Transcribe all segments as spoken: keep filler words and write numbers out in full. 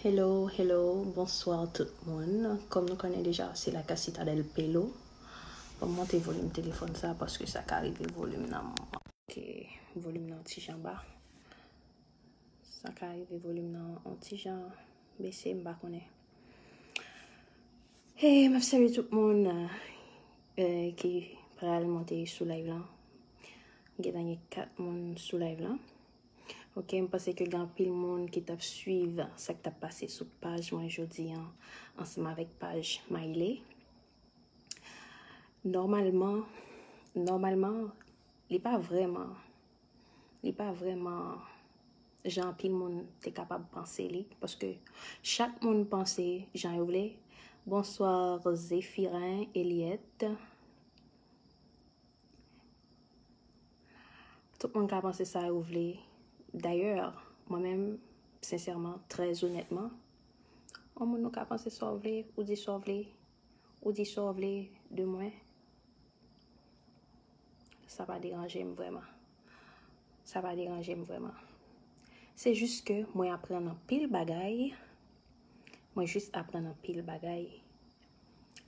Hello, hello, bonswa tout moun. Kòm nou konnen deja, se la Casita del Pelo. Ban m monte volim telefòn sa paske sa ka rive volim nan. Ok, volim nan ti jan ba. Sa ka rive volim nan yon ti jan bese, m pa konnen. Hey, m ap salye tout moun euh, ki pral monte sou live lan. Gentan gen kat moun sou live lan. Ok, m panse ke gen anpil moun ki t ap swiv sa k t ap pase sou paj mwen jodi an ansanm avèk paj Maile. Nòmalman, nòmalman, li pa vrèman, li pa vrèman jan anpil moun te kapab panse li, paske chak moun panse jan yo vle. Bonsoir Zéphirin, Eliette. Tout moun ka panse sa yo vle. Dayè, mwen menm, sensèman, trè onètman, yon moun ou ka panse sa w vle, ou di sa w vle, ou di sa w vle de mwen, sa pa deranje m vrèman. Sa pa deranje m vrèman. Se jis ke mwen aprann anpil bagay. Mwen jis aprann anpil bagay.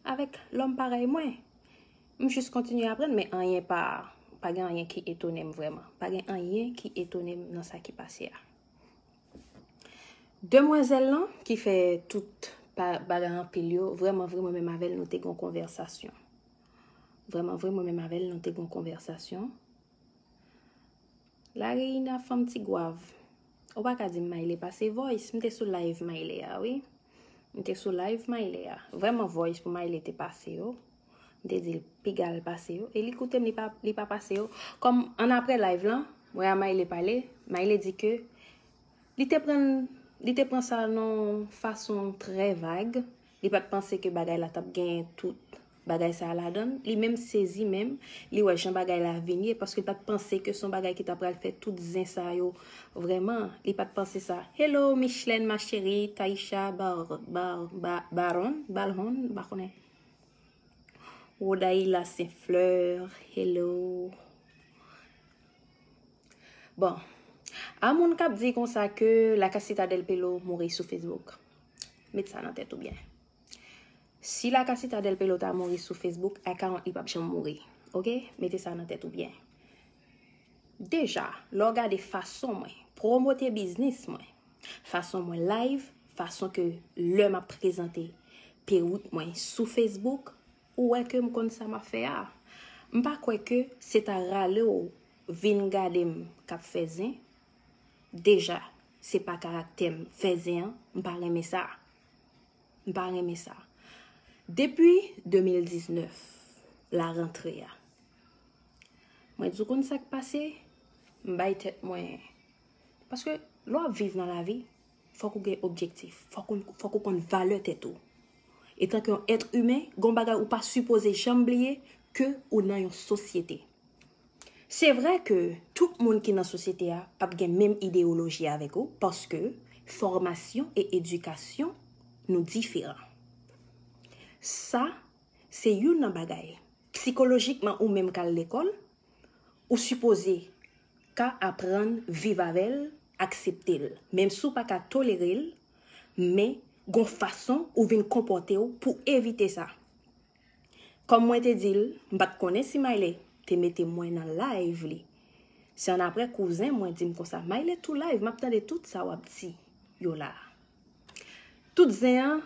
Avèk lòm parèy mwen, m jis kontinye aprann, men anyen pa, pa gen anyen ki etone m vrèman. Pa gen anyen ki etone m nan sa ki pase a. Demwazèl lan ki fè tout pa- bagay anpil yo, vrèman vre, mwen menm avè l, nou te gen yon konvèsasyon. Vrèman vre, mwen menm avè l, nou te gen yon konvèsasyon. La Reina, fanm Tigwav. Ou pa ka di m Maile pase voice. M te sou live Maile a, wi. M te sou live Maile a. Vrèman, voice pou Maile te pase yo. M te di l piga l pase yo. E li koute m, li pa, li pa pase yo. Kòm ann apre live lan, mwen a Maile pale, Maile di ke li te pran, li te pran sa nan yon fason trè vag. Li pa t panse ke bagay la t ap genyen tout bagay sa a ladan l. Li menm sezi menm, li wè jan bagay la vin ye, paske l pa t panse ke se yon bagay ki ta pral fè tout zen sa yo vrèman. Li pa t panse sa. Hello, Michelene, ma chérie, Taisha, Bar, Bar, Ba- Baron, Balhon, m pa konnen. Wodaila Saint Fleur, hello. Bon, a moun k ap di konsa ke La Casita del Pelo mouri sou Facebook. Met sa nan tèt ou byen. Si La Casita del Pelo ta mouri sou Facebook, account li p ap janm mouri. Ok? Mete sa nan tèt ou byen. Deja, lè w gade fason mwen pwomote biznis mwen, fason mwen live, fason ke lè m ap prezante pewout mwen sou Facebook, ou wè ke m konn sa m ap fè a. M pa kwè ke se ta rale w vin gade m k ap fè zen. Deja, se pa karaktè m fè zen an, m pa renmen sa. M pa renmen sa. Depi de mil diznèf, la rantre a, mwen di w konn sa k pase, m bay tèt mwen. Paske lè w ap viv nan lavi, fòk ou gen objektif, fòk ou, fòk ou konn valè tèt ou. Etanke yon èt imen, gen yon bagay ou pa sipoze janm bliye, ke ou nan yon sosyete. Se vre ke tout moun ki nan sosyete a p ap gen menm ideyoloji avèk ou, paske fòmasyon e edikasyon nou diferan. Sa, se youn nan bagay. Sikolojikman, ou menm k al lekòl, ou sipoze ka aprann viv avè l, aksepte l. Menm si w pa ka tolere l, men gon fason ou vin konpòte w pou evite sa. Kòm mwen te di l, m pa t konnen si Maile te mete mwen nan live li. Se annapre kouzen mwen di m konsa, Maile tou live, m ap tande tout sa w ap di yo la a. Tout zen an,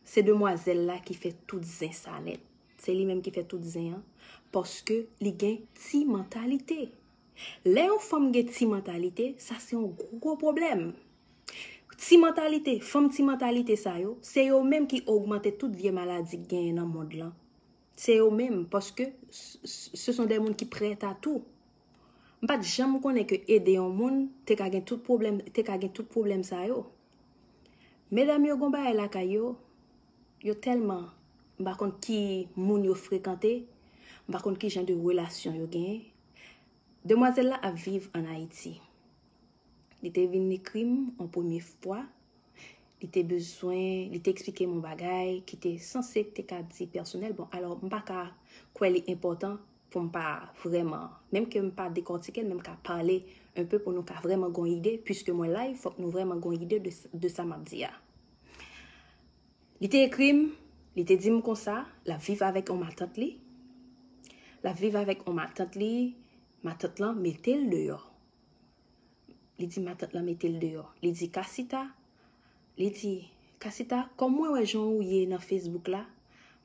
se demwazèl la ki fè tout zen sa nèt. Se li menm ki fè tout zen an, paske li gen ti mantalite. Lè yon fanm gen ti mantalite, sa se yon gwo pwoblèm. Ti mantalite, fanm ti mantalite sa yo, se yo menm ki ogmante tout vye maladi k genyen nan mond lan. Se yo menm, paske s- s- ce sont des moun ki prêts à tout. M pa t janm konnen ke ede yon moun te ka gen tout pwoblèm, te ka gen tout pwoblèm sa yo. Medam yo gon bagay lakay yo, yo tèlman, m pa konn ki moun yo frekante, m pa konn ki jan de relasyon yo genyen. Demwazèl la ap viv ann Ayiti. Li te vin ekri m yon premye fwa. Li te bezwen, li te eksplike m yon bagay ki te sanse te ka di pèsonèl. Bon, alò, m pa ka kwè li enpòtan pou m pa vrèman, menm ke m pa dekòtike l, men m ka pale un peu pou nou ka vrèman gon ide, puiske mwen live, fòk nou vrèman gon ide de, de sa m ap di a. Li te ekri m, li te di m konsa, l ap viv avèk yon matant li. L ap viv avèk yon matant li, matant lan mete l deyò. Li di matant lan mete l deyò. Li di, Kasita, li di, Kasita, kòm mwen wè jan ou ye nan Facebook la,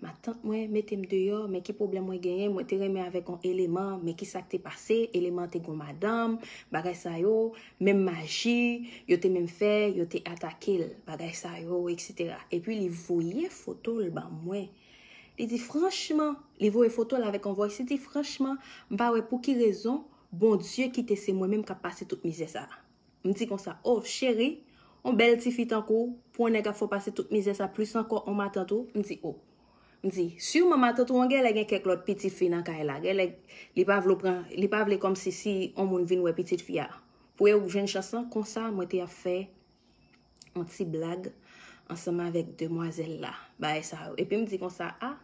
matant mwen mete m deyò, men ki pwoblèm mwen genyen, mwen te renmen avèk yon eleman, men ki sa k te pase, eleman te gon madanm, bagay sa yo, menm maji, yo te menm fè, yo te atake l, bagay sa yo, et cetera. Epi li voye foto l ban mwen. Li di, franchman, li voye foto l avèk yon voice, li di, franchman, m pa wè pou ki rezon Bondye kite se mwen menm k ap pase tout mizè sa a. M di konsa, o, cheri, yon bèl tifi tankou w, pou yon nèg ap fè w pase tout mizè sa, plis ankò yon matant ou, m di, o. M di, siman matant ou an genlè gen kèk lòt pitit fi nan kay la, genlè li pa vle w pran, li pa vle kòmsi si yon moun vin wè pitit fi a. Pou e ou jwenn chans lan, konsa mwen te ap fè yon ti blag ansanm avèk demwazèl la, bagay sa yo. Epi m di konsa, a,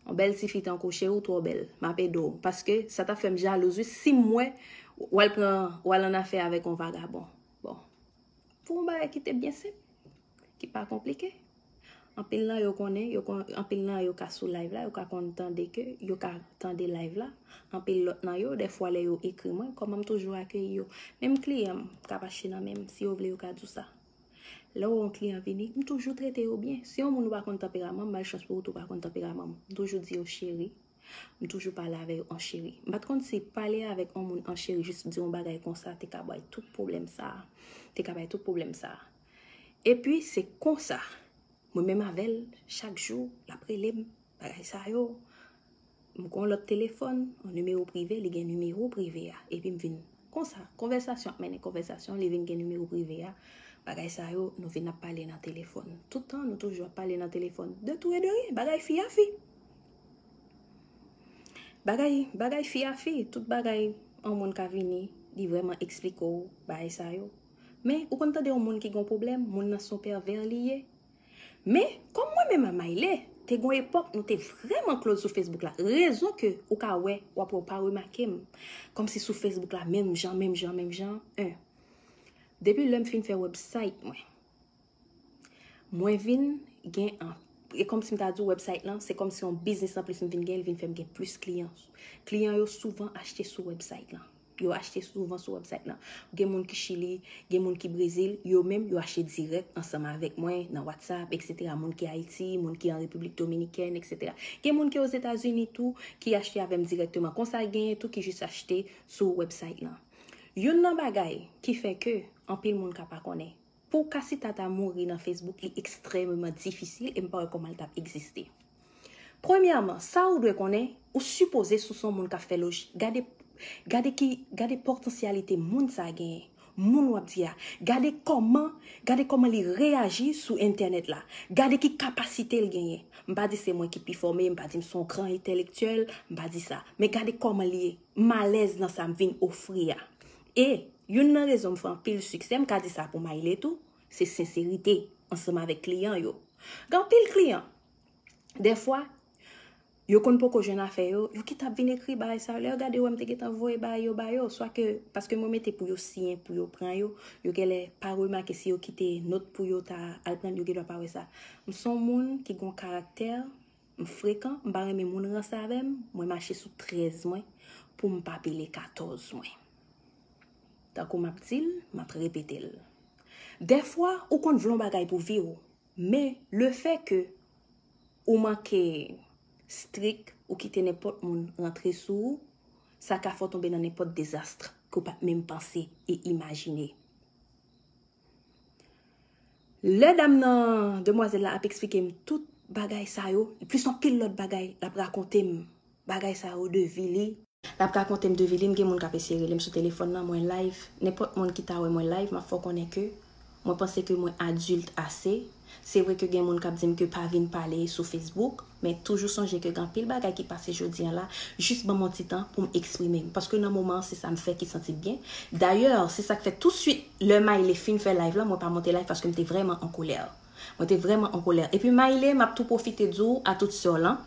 yon bèl tifi tankou w, cheri, ou twò bèl, m ap ede w. Paske sa t ap fè m jalouz, wi, si m wè w al pran, w al annafè avèk yon vagabon. Bon, pou yon bagay ki te byen senp, ki pa konplike. Anpil nan yo konnen, yo kon, anpil nan yo ka sou live la, yo ka konn tande ke, yo ka tande live la. Anpil lòt nan yo, dèfwa lè yo ekri mwen, kòman m toujou akeyi yo. Menm kliyan m k ap achte nan men m, si yo vle, yo ka di w sa. Lè w wè yon kliyan vini, m toujou trete yo byen. Si yon moun ou pa konn tanperaman m, malchans pou ou tou pa konn tanperaman m. M toujou di yo cheri. M toujou pale avè yo an cheri. M pa t konn si pale avèk yon moun an cheri, jis di yon bagay konsa, te ka bay tout pwoblèm sa a. Te ka bay tout pwoblèm sa a. Epi, se konsa, mwen menm avè l, chak jou, l ap rele m, bagay sa yo. M gon lòt telefòn, yon nimewo prive, li gen nimewo prive a. Epi m vin konsa, konvèsasyon ap mennen konvèsasyon, li vin gen nimewo prive a. Bagay sa yo, nou vin ap pale nan telefòn. Tout tan, nou toujou ap pale nan telefòn. De tou e de rien, bagay fi a fi. Bagay, bagay fi a fi, tout bagay, yon moun ka vini, li vrèman eksplike w bagay sa yo. Men, ou konn tande yon moun ki gon pwoblèm, moun nan se yon pèvè li ye. Men, kòm mwen menm a Mayle, te gon epòk nou te vrèman close sou Facebook la. Rezon ke ou ka wè, w ap wè w pa remake m. Kòmsi sou Facebook la, menm jan, menm jan, menm jan. En. Depi lè m fin fè website mwen, mwen vin gen an, e kòmsi m ta di w website lan, se kòmsi yon biznis anplis m vin gen, li vin fè m gen plis kliyan. Kliyan yo souvan achte sou website lan. Yo achte souvan sou website lan. Gen moun ki Chili, gen moun ki Brezil, yo menm yo achte dirèk ansanm avèk mwen nan WhatsApp, et cetera. Moun ki Ayiti, moun ki an Repiblik Dominikèn, et cetera. Gen moun ki Ozetazini tou, ki achte avè m dirèkteman. Konsa genyen tou ki jis achte sou website lan. Youn nan bagay ki fè ke anpil moun ka pa konnen, pou Kasita ta mouri nan Facebook, li ekstrèmeman difisil e m pa wè kòman l t ap egziste. Premyèman, sa ou dwe konnen, ou sipoze sou se yon moun k ap fè loj. Gade, gade ki, gade potansyalite moun sa genyen. Moun w ap di a. Gade kòman, gade kòman li reyaji sou entènèt la. Gade ki kapasite l genyen. M pa di se mwen ki pi fòme, m pa di m se yon gran entèlektyèl, m pa di sa. Men gade kòman li ye. M alèz nan sa m vin ofri a. E youn nan rezon m fè anpil siksè, m ka di sa pou Mayle tou, se senserite ansanm avèk kliyan yo. Gen anpil kliyan, dèfwa, yo konn poko jwenn afè yo, yo ki t ap vin ekri bagay sa yo. Lè yo gade yo wè m te gentan voye bagay yo ba yo, swa ke paske mwen mete pou yo siyen, pou yo pran yo, yo genlè pa remake si yo kite nòt pou yo ta al pran, yo gendwa pa wè sa. M se yon moun ki gen yon karaktè, m frekan, m pa renmen moun ranse avè m, mwen mache sou trèz mwen pou m pa pile katòz mwen. Tankou m ap di l, m ap repete l. Dèfwa, ou konn vle yon bagay pou vi w, men lefètke ou manke strik, ou kite nenpòt moun rantre sou ou, sa ka fè w tonbe nan nenpòt dezas ke w pa t menm panse e imajine. Lè dam nan, demwazèl la ap eksplike m tout bagay sa yo, plis anpil lòt bagay, l ap rakonte m bagay sa yo de vi li. L ap rakonte m de vi li, m gen moun k ap eseye rele m sou telefòn nan, mwen live. Nenpòt moun ki ta wè mwen live, m ap fè w konnen ke mwen panse ke mwen adilt ase. Se vre ke gen moun k ap di m ke pa vin pale sou Facebook, men toujou sonje ke gen anpil bagay ki pase jodi a la, jis ban m yon ti tan pou m eksprime m. Paske nan moman an, se sa m fè ki santi m byen. Dayè, se sa k fè tousuit, lè Mayle fin fè live lan, mwen pa monte live paske m te vrèman an kolè. Mwen te vrèman an kolè. Epi Mayle, m ap tou pwofite di w a tout sè w lan,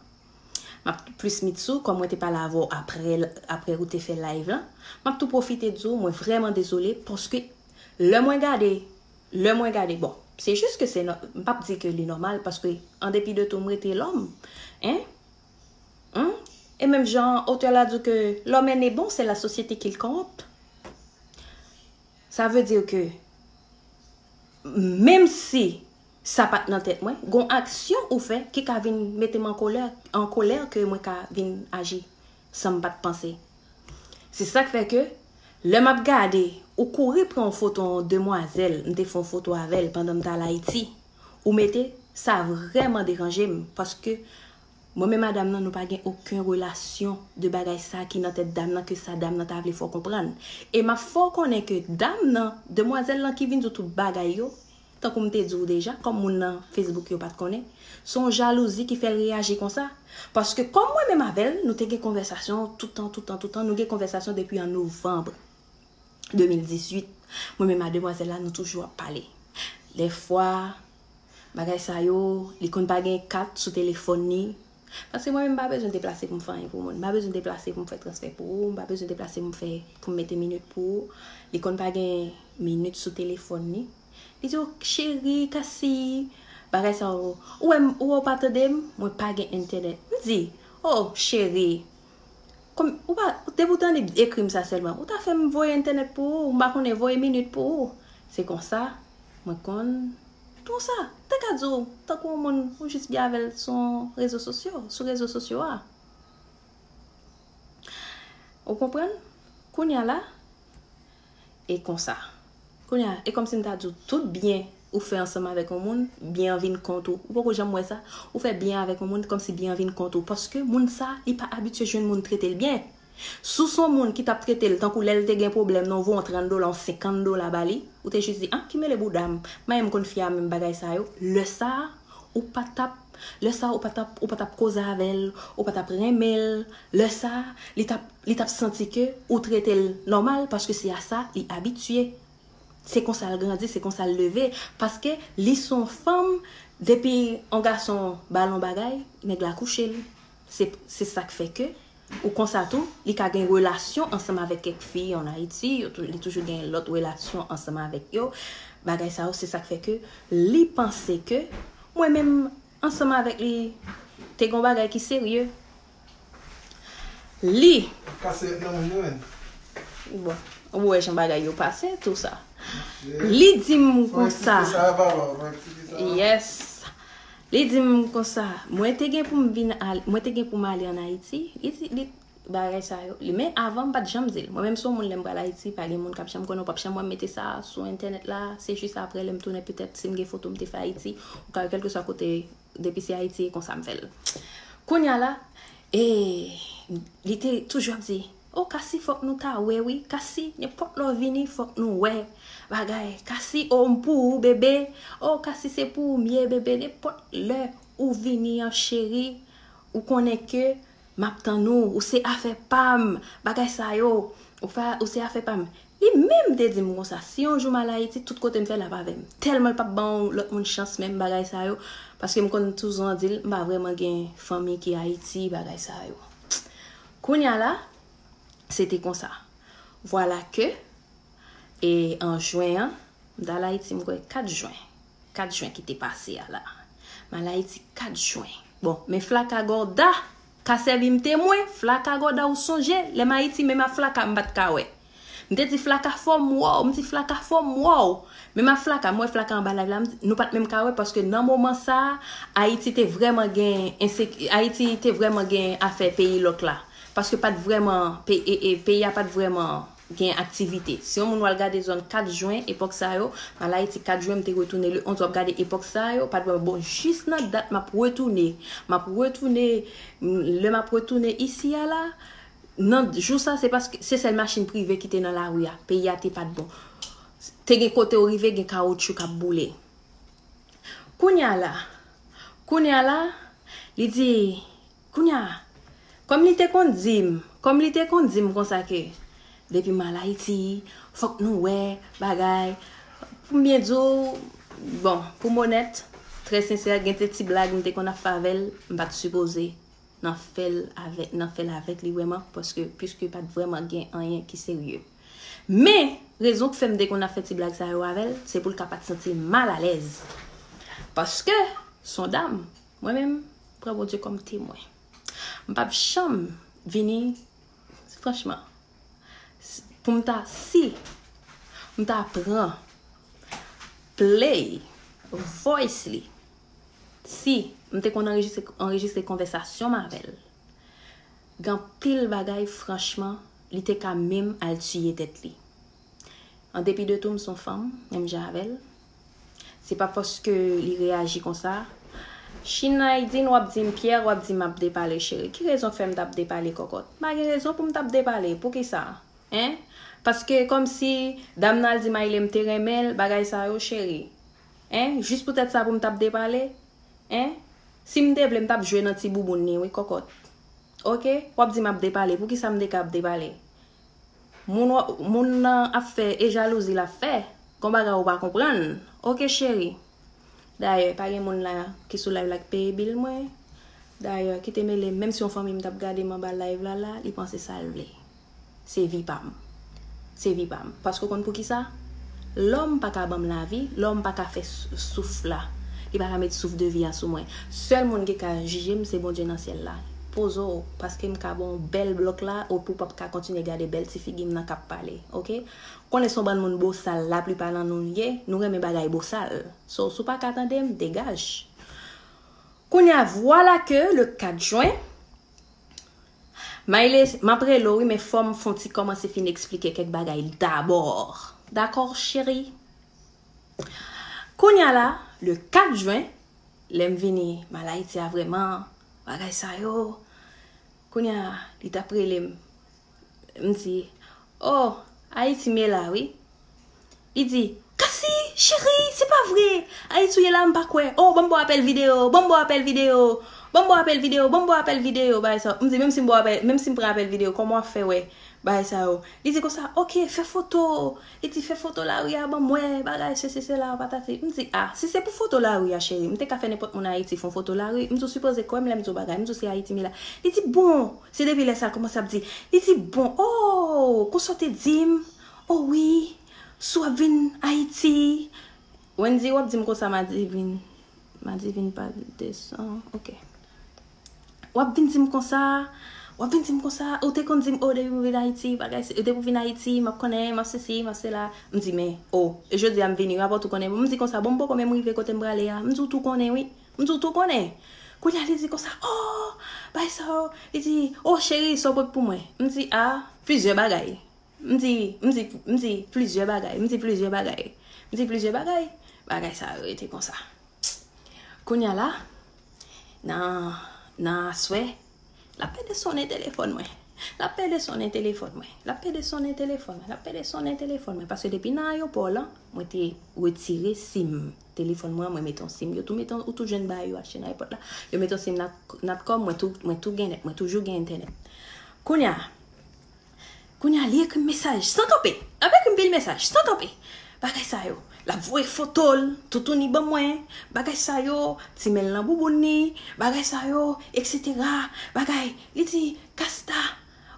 m ap plis Mitsou, kòm mwen te pale avè w apre, apre ou te fè live lan, m ap tou pwofite di w, mwen vrèman dezole, paske lè mwen gade, lè mwen gade, bon, Se jis ke se nò-, m p ap di ke li nòmal, paske an depi de tou, m rete lòm. Hein? Hein? E menm jan otè la di ke l'homme est né bon, c'est la société qui le corrompt. Sa vle di ke menm si sa pa t nan tèt mwen, gon aksyon ou fè ki ka vin mete m an kolè, an kolè ke mwen ka vin aji san m pa t panse. Se sa k fè ke lè m ap gade, ou kouri pran yon foto yon demwazèl, m te fè yon foto avè l pandan m t al Ayiti, ou mete, sa vrèman deranje m, paske mwen menm a dam nan, nou pa gen okenn relasyon de bagay sa ki nan tèt dam nan, ke sa dam nan ta vle fè w konprann. E m ap fè w konnen ke dam nan, demwazèl lan ki vin di w tout bagay yo, tankou m te di w deja, kòm moun nan Facebook yo pa t konnen, se yon jalouzi ki fè l reyaji konsa. Paske kòm mwen menm avè l, nou te gen konvèsasyon tout tan, tout tan, tout tan, nou gen konvèsasyon depi an novanm de mil dizuit. Mwen menm a demwazèl la, nou toujou ap pale. Dèfwa, bagay sa yo, li konn pa gen kat sou telefòn li. Paske mwen menm, m pa bezwen deplase pou m fè anyen pou moun. M pa bezwen deplase pou m fè transfè pou ou. M pa bezwen deplase pou m fè, pou m mete minit pou ou. Li konn pa gen minit sou telefòn li. Li di, "Oh, cheri, kasi, bagay sa yo. Ou wè m, ou wè w pa tande m? Mwen pa gen entènèt." M di, "Oh, cheri, kòm, ou pa, depi w tande ekri m sa sèlman, ou ta fè m voye entènèt pou ou, m pa konnen, voye minit pou ou." Se konsa, mwen konn, konsa, te ka di w, tankou yon moun, ou jis byen avè l sou rezo sosyo, sou rezo sosyo a. Ou konprann? Kounye a la, e konsa. Kounye a, e kòmsi m ta di w, tout byen ou fè ansanm avèk yon moun, byen an vin kont ou. Ou poko janm wè sa? Ou fè byen avèk yon moun, kòmsi byen an vin kont ou. Paske moun sa, li pa abitye jwenn moun trete l byen. Si w se yon moun ki t ap trete l tankou lè l te gen pwoblèm nan, ou voye yon trant dola, yon senkant dola ba li, ou te jis di, "Ah, ki mele bouda m, manyen m konn fi a menm bagay sa yo." Lè sa a, ou pa t ap, lè sa a, ou pa t ap, ou pa t ap koze avè l, ou pa t ap renmen l. Lè sa a, li t ap, li t ap santi ke ou trete l nòmal, paske se a sa li abitye. Se konsa l grandi, se konsa l leve. Paske li se yon fanm, depi yon gason ba l yon bagay, nèg la kouche l. Se, se sa k fè ke, ou konsa tou, li ka gen relasyon ansanm avèk kèk fi ann Ayiti, yo tou-, li toujou gen lòt relasyon ansanm avèk yo. Bagay sa yo, se sa k fè ke li panse ke mwen menm ansanm avèk li, te gen yon bagay ki serye. Li. Kase nan moun yo menm. Bon, ou wè jan bagay yo pase, tou sa. Li di m konsa. Yes. Li di m konsa, mwen te gen pou m vin al-, mwen te gen pou m ale ann Ayiti. Li di, li, bagay sa yo. Li, men avan, m pa t janm di l. Mwen menm, se yon moun, lè m pral Ayiti, pa gen moun k ap janm konnen, w p ap janm wè m mete sa sou entènèt la. Se jis apre, lè m tounen, petèt, si m gen foto m te fè Ayiti, ou ka wè kèlkeswa kote, depi se Ayiti, e konsa m fè l. Kounye a la, e, li te toujou ap di, "Oh, Kasi, fòk nou ta wè, wi. Kasi, nenpòt lè w vini, fòk nou wè." Bagay, "Kasi, oh, m pou ou, bebe. Oh, Kasi, se pou ou m ye, bebe. Nenpòt lè ou vini an, cheri, ou konnen ke m ap tann ou. Ou se afè pa m." Bagay sa yo, ou fè, ou se afè pa m. Li menm te di m konsa, "Si yon jou m al Ayiti, tout kote m fè l ap avè m. Tèlman l p ap ban yon lòt moun chans menm," bagay sa yo. Paske m konn toujou di l, m pa vrèman gen fanmi ki Ayiti, bagay sa yo. Kounye a la, se te konsa. Vwala ke, e an jen an, m t al Ayiti, m kwè kat jen. Kat jen ki te pase a la. M al Ayiti kat jen. Bon, men Flaka Gòda ka sèvi m temwen. Flaka Gòda, ou sonje, lè m Ayiti, menm a Flaka, m pa t ka wè. M te di, "Flaka, fò m wè w." M di, "Flaka, fò m wè w." Menm a Flaka, m wè Flaka anba live la, m di, nou pa t menm ka wè, paske nan moman sa a, Ayiti te vrèman gen ensek-, Ayiti te vrèman gen afè peyi lòk la. Paske pa t vrèman, pe-, e, e, peyi a pa t vrèman gen aktivite. Si yon moun w al gade zòn kat jen, epòk sa yo, m al Ayiti kat jen, m te retounen le onz, w ap gade epòk sa yo, pa t vrèman. Bon, jis nan dat m ap retounen, m ap retounen, m, lè m ap retounen isi a la, nan jou sa, se paske se sèl machin prive ki te nan lari a. Peyi a te pa t bon. Te gen kote w rive, gen kawotchou k ap boule. Kounye a la, kounye a la, li di, kounye a, kòm li te konn di m, kòm li te konn di m konsa ke depi m al Ayiti, fòk nou wè, bagay. Pou m byen di w, bon, pou m onèt, trè sensè, gen de ti blag m te konn ap fè avè l, m pa t sipoze nan fè l avèk, nan fè l avèk li vrèman, paske, piske pa t vrèman gen anyen ki serye. Men, Rezon k fè m te konn ap fè ti blag sa yo avè l, se pou l ka pa t santi l malalèz. Paske, s on dam, mwen menm, pran Bondye kòm temwen. M p ap janm vini, franchman, s- pou m ta, si m ta pran play voice li, si m te konn anrejistre, anrejistre konvèsasyon m avè l, gen anpil bagay, franchman, li te ka menm al tiye tèt li. An depi de tou, m s on fanm, menm jan avè l. Se pa paske li reyaji konsa. Chinaydin, w ap di m Pyè, w ap di m ap depale, cheri. Ki rezon k fè m t ap depale, kòkòt? M pa gen rezon pou m t ap depale. Poukisa? Hein? Paske kòmsi dam nan al di Maïlé m te renmen l, bagay sa yo, cheri. Hein? Jis poutèt sa pou m t ap depale? Hein? Si m te vle, m t ap jwe nan ti bouboun li, wi, kòkòt. Oke? W ap di m ap depale. Poukisa m te ka ap depale? Moun, wa- moun nan ap fè, e jalouzi l ap fè. Gon bagay ou pa konprann. Oke, cheri. Dayè, pa gen moun la ki sou live la k peye bil mwen. Dayè, kite mele m, menm si yon fanmi m t ap gade m anba live la, la, li panse sa l vle. Se vi pa m. Se vi pa m. Paske w konn poukisa? Lòm pa ka ban m lavi, lòm pa ka fè sou- souf la. Li pa ka met souf de vi a sou mwen. Sèl moun ki ka jije m, se Bondye nan syèl la. Poze w, paske m ka ba w bèl blòk la, epi w p ap ka kontinye gade bèl ti figi m nan k ap pale, oke? Konnen s on bann moun bosal, laplipa nan nou ye, nou renmen bagay bosal. So, si w pa ka tande m, degaj. Kounye a, vwala ke le kat jen, Maïlé, m ap rele w, wi, men fò m fè yon ti kòmanse fin eksplike kèk bagay dabò. Dakò, cheri? Kounye a la, le kat jen, lè m vini, m al Ayiti a vrèman, bagay sa yo. Kounye a, li t ap rele m. M di, oh, Ayiti m ye la, wi. Li di, Cassie, cheri, se pa vre. Ayiti w ye la, m pa kwè. Oh, ban m ba w apèl videyo, ban m ba w apèl videyo, ban m ba w apèl videyo, ban m ba w apèl videyo, bagay sa. M di, menm si m ba w apèl, menm si m pran apèl videyo, kòman w ap fè wè bagay sa yo? Li di konsa, oke, fè foto. Li di, fè foto lari a ban m wè, bagay, sesi, sela, patati. M di, ah, si se pou foto lari a, cheri, m te ka fè nenpòt moun Ayiti fè yon foto lari. M di, w sipoze kwè m lè m di w bagay. M di, w se Ayiti m ye la. Li di, bon, se depi lè sa l kòmanse ap di. Li di, bon, oh, konsa w te di m? Oh, wi, si w ap vin Ayiti. Wendy, w ap di m konsa, Madivin. Madivin pa desann, oke. W ap vin di m konsa, w ap vin di m konsa, ou te konn di m, oh, depi m vin Ayiti, bagay, se- depi w vin Ayiti, m ap konnen, m ap sesi, m ap sela. M di, men, oh, e jodi a m vini, rapò tou konnen. M di konsa, bon, m poko menm rive kote m prale a. M di, w tou konnen, wi. M di, w tou konnen. Kounye a, li di konsa, oh, bagay sa yo. Li di, oh, cheri, sa w pot pou mwen? M di, ah, plizyè bagay. M di, m di, m di plizyè bagay, m di plizyè bagay. M di plizyè bagay. Bagay sa yo rete konsa. Kounye a la, nan, nan aswè, l ap pede sonnen telefòn mwen. L ap pede sonnen telefòn mwen. L ap pede sonnen telefòn mwen. L ap pede sonnen telefòn mwen. Paske depi nan ayewopò lan, mwen te retire sim telefòn mwen, mwen mete yon sim. Yo tou mete yon, ou tou jwenn bagay yo achte nan ayewopò la. Yo mete yon sim Nat-, Natcom, mwen tou, mwen tou gen nèt, mwen toujou gen entènèt. Kounye a, Kounye a, li ekri m mesaj san kanpe. L ap ekri m pil mesaj san kanpe. Bagay sa yo. L ap voye foto l, toutouni ban mwen. Bagay sa yo, ti men l nan bouboun li. Bagay sa yo, etsetera. Bagay, li di, Casta,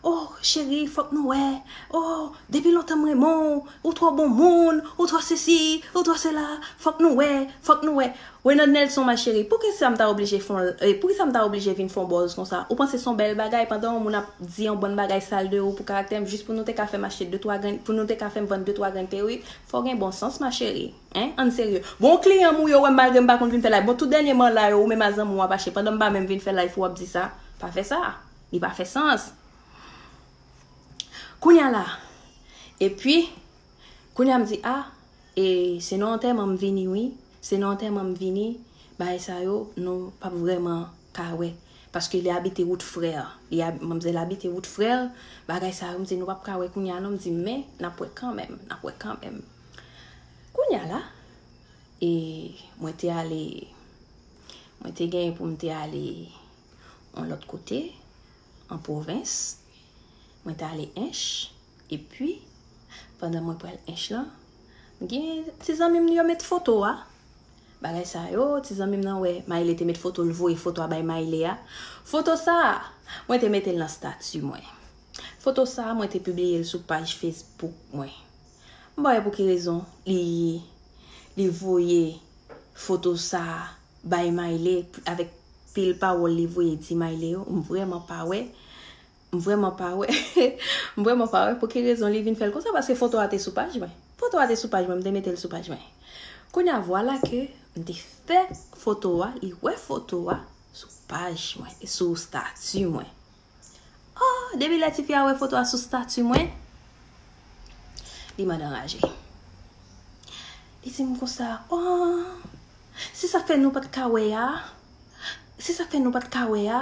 oh, cheri, fòk nou wè. Oh, depi lontan m renmen w. Ou twò bon moun. Ou twò sesi, ou twò sela. Fòk nou wè, fòk nou wè. Renand Nelson, ma chérie, poukisa m ta oblije fè yon, eh, poukisa m ta oblije vin fè yon buzz konsa? Ou panse se yon bèl bagay pandan yon moun ap di yon bann bagay sal de ou pou karaktè m, jis pou nou te ka fè m achte de twa grenn, pou nou te ka fè m vann de twa grenn peruk? Fò w gen bon sans, ma chérie. Hein? Ann serye. Bon, kliyan m ou yo wè m malgre m pa konn vin fè live. Bon, tout dènyèman la yo, ou menm a zanmi w ap achte. Pandan m pa menm vin fè live, ou ap di sa. Pa fè sa. Li pa fè sans. Kounye a la. Epi, kounye a m di, ah, e se nan antèman m vini, wi. Se nan antèman m vini. Bagay sa yo, nou p ap vrèman ka wè. Paske li abite Wout Frè. Li ab-, manmzèl abite Wout Frè. Bagay sa yo, m di, nou p ap ka wè kounye a, non. M di, men, n ap wè kanmenm. N ap wè kanmenm. Kounye a la, e mwen te ale, mwen te genyen pou m te ale yon lòt kote, an pwovens. Mwen te ale Ench. Epi, pandan mwen pral Ench lan, m gen ti zanmi m yo met foto a. Bagay sa yo, ti zanmi m nan wè, Maïlé te met foto, l voye foto a bay Maïlé a. Foto sa a, mwen te mete l nan stati mwen. Foto sa a, mwen te pibliye l sou paj Facebook mwen. M pa wè pou ki rezon li, li voye foto sa bay Mayle avèk pil pawòl li voye di Mayle yo. M vrèman pa wè. M vrèman pa wè. M vrèman pa wè pou ki rezon li vin fè l konsa, paske foto a te sou paj mwen. Foto a te sou paj mwen, m te mete l sou paj mwen. Kounye a, vwala ke m te fè foto a, li wè foto a sou paj mwen, sou stati mwen. Oh, depi lè tifi a wè foto a sou stati mwen, li mande anraje. Li di m konsa, oh, se sa k fè nou pa t ka wè a? Se sa k fè nou pa t ka wè a?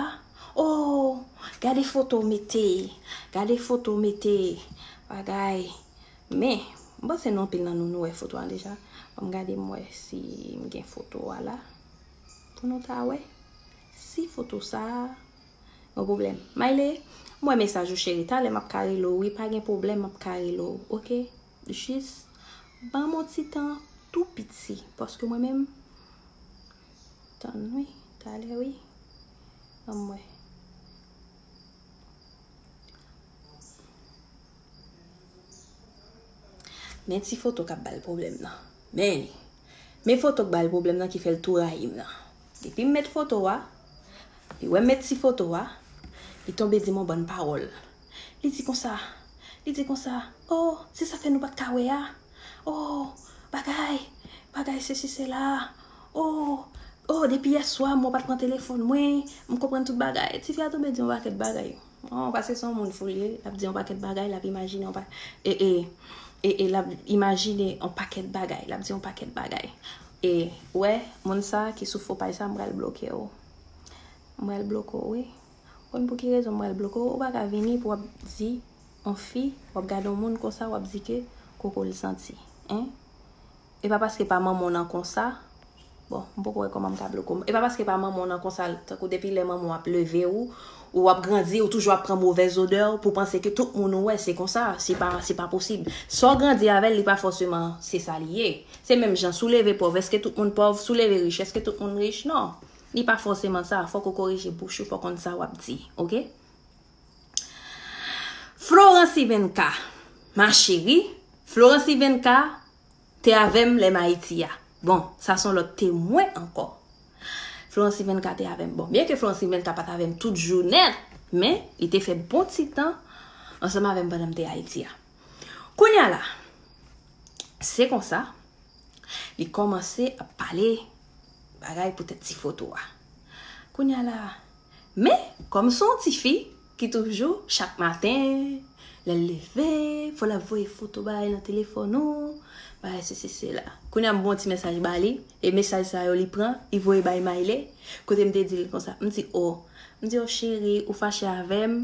Oh, gade foto w mete, gade foto w mete, bagay. Men, m panse nou anpil nan nou, nou wè foto a deja. Ban m gade m wè si m gen foto a la. Pou nou ta wè si foto sa a yon pwoblèm. Mayle, m wè mesaj ou cheri, talè m ap ka rele w, wi, pa gen pwoblèm, m ap ka rele w, oke? Jis ban m yon ti tan tou piti, paske mwen menm, tann wi, talè wi, ban m wè. Men ti foto k ap ba l pwoblèm nan. Men li. Men foto k ba l pwoblèm nan ki fè l tou rayi m nan. Depi m met foto a, li wè m met ti foto a, li tonbe di m yon bann pawòl. Li di konsa, li di konsa, oh, se sa fè nou pa t ka wè a. Oh, bagay, bagay, sesi, sela. Oh, oh, depi yè swa, mwen pa t pran telefòn mwen, m konprann tout bagay. Tifi a tonbe di yon pakèt bagay. Oh, paske se yon moun fou li ye, l ap di yon pakèt bagay, l ap imajine yon pa-, e, e, e, e, l ap imajine yon pakèt bagay, l ap di yon pakèt bagay. E, wè, moun sa ki sou fo paj sa, m pral bloke w. M pral bloke w, wi. Konn pou ki rezon m pral bloke w? Ou pa ka vini pou w ap di yon fi, w ap gade yon moun konsa, w ap di ke koko l santi. Hein? E pa paske pa manman w nan konsa. Bon, m poko wè kòman m ka bloke w. E pa paske pa manman w nan konsa, tankou depi lè manman w ap leve w, ou w ap grandi, ou toujou ap pran movèz odè w pou panse ke tout moun ou wè se konsa. Se pa, se pa posib. Sa w grandi avè l, li pa fòseman se sa li ye. Se menm jan, si w leve pòv, èske tout moun pòv? Si w leve rich, èske tout moun rich? Non. Li pa fòseman sa. Fòk ou korije bouch ou, fòk w konn sa w ap di, oke? Florence Ivenka, ma chérie, Florence Ivenka te avè m lè m Ayiti a. Bon, sa se yon lòt temwen ankò. Florence Ivenka te avè m. Bon, byen ke Florence Ivenka pa t avè m tout jounen, men li te fè bon ti tan ansanm avè m pandan m te Ayiti a. Kounye a la, se konsa, li kòmanse ap pale bagay poutèt ti foto a. Kounye a la, men, kòm se yon tifi ki toujou, chak maten, lè l leve, fò l ap voye foto bagay nan telefòn ou, bagay sesi, sela. Kounye a, m voye yon ti mesaj ba li, e mesaj sa yo li pran, li voye bay Mayle, kote m te di l konsa. M di, oh, m di, oh, cheri, ou fache avè m,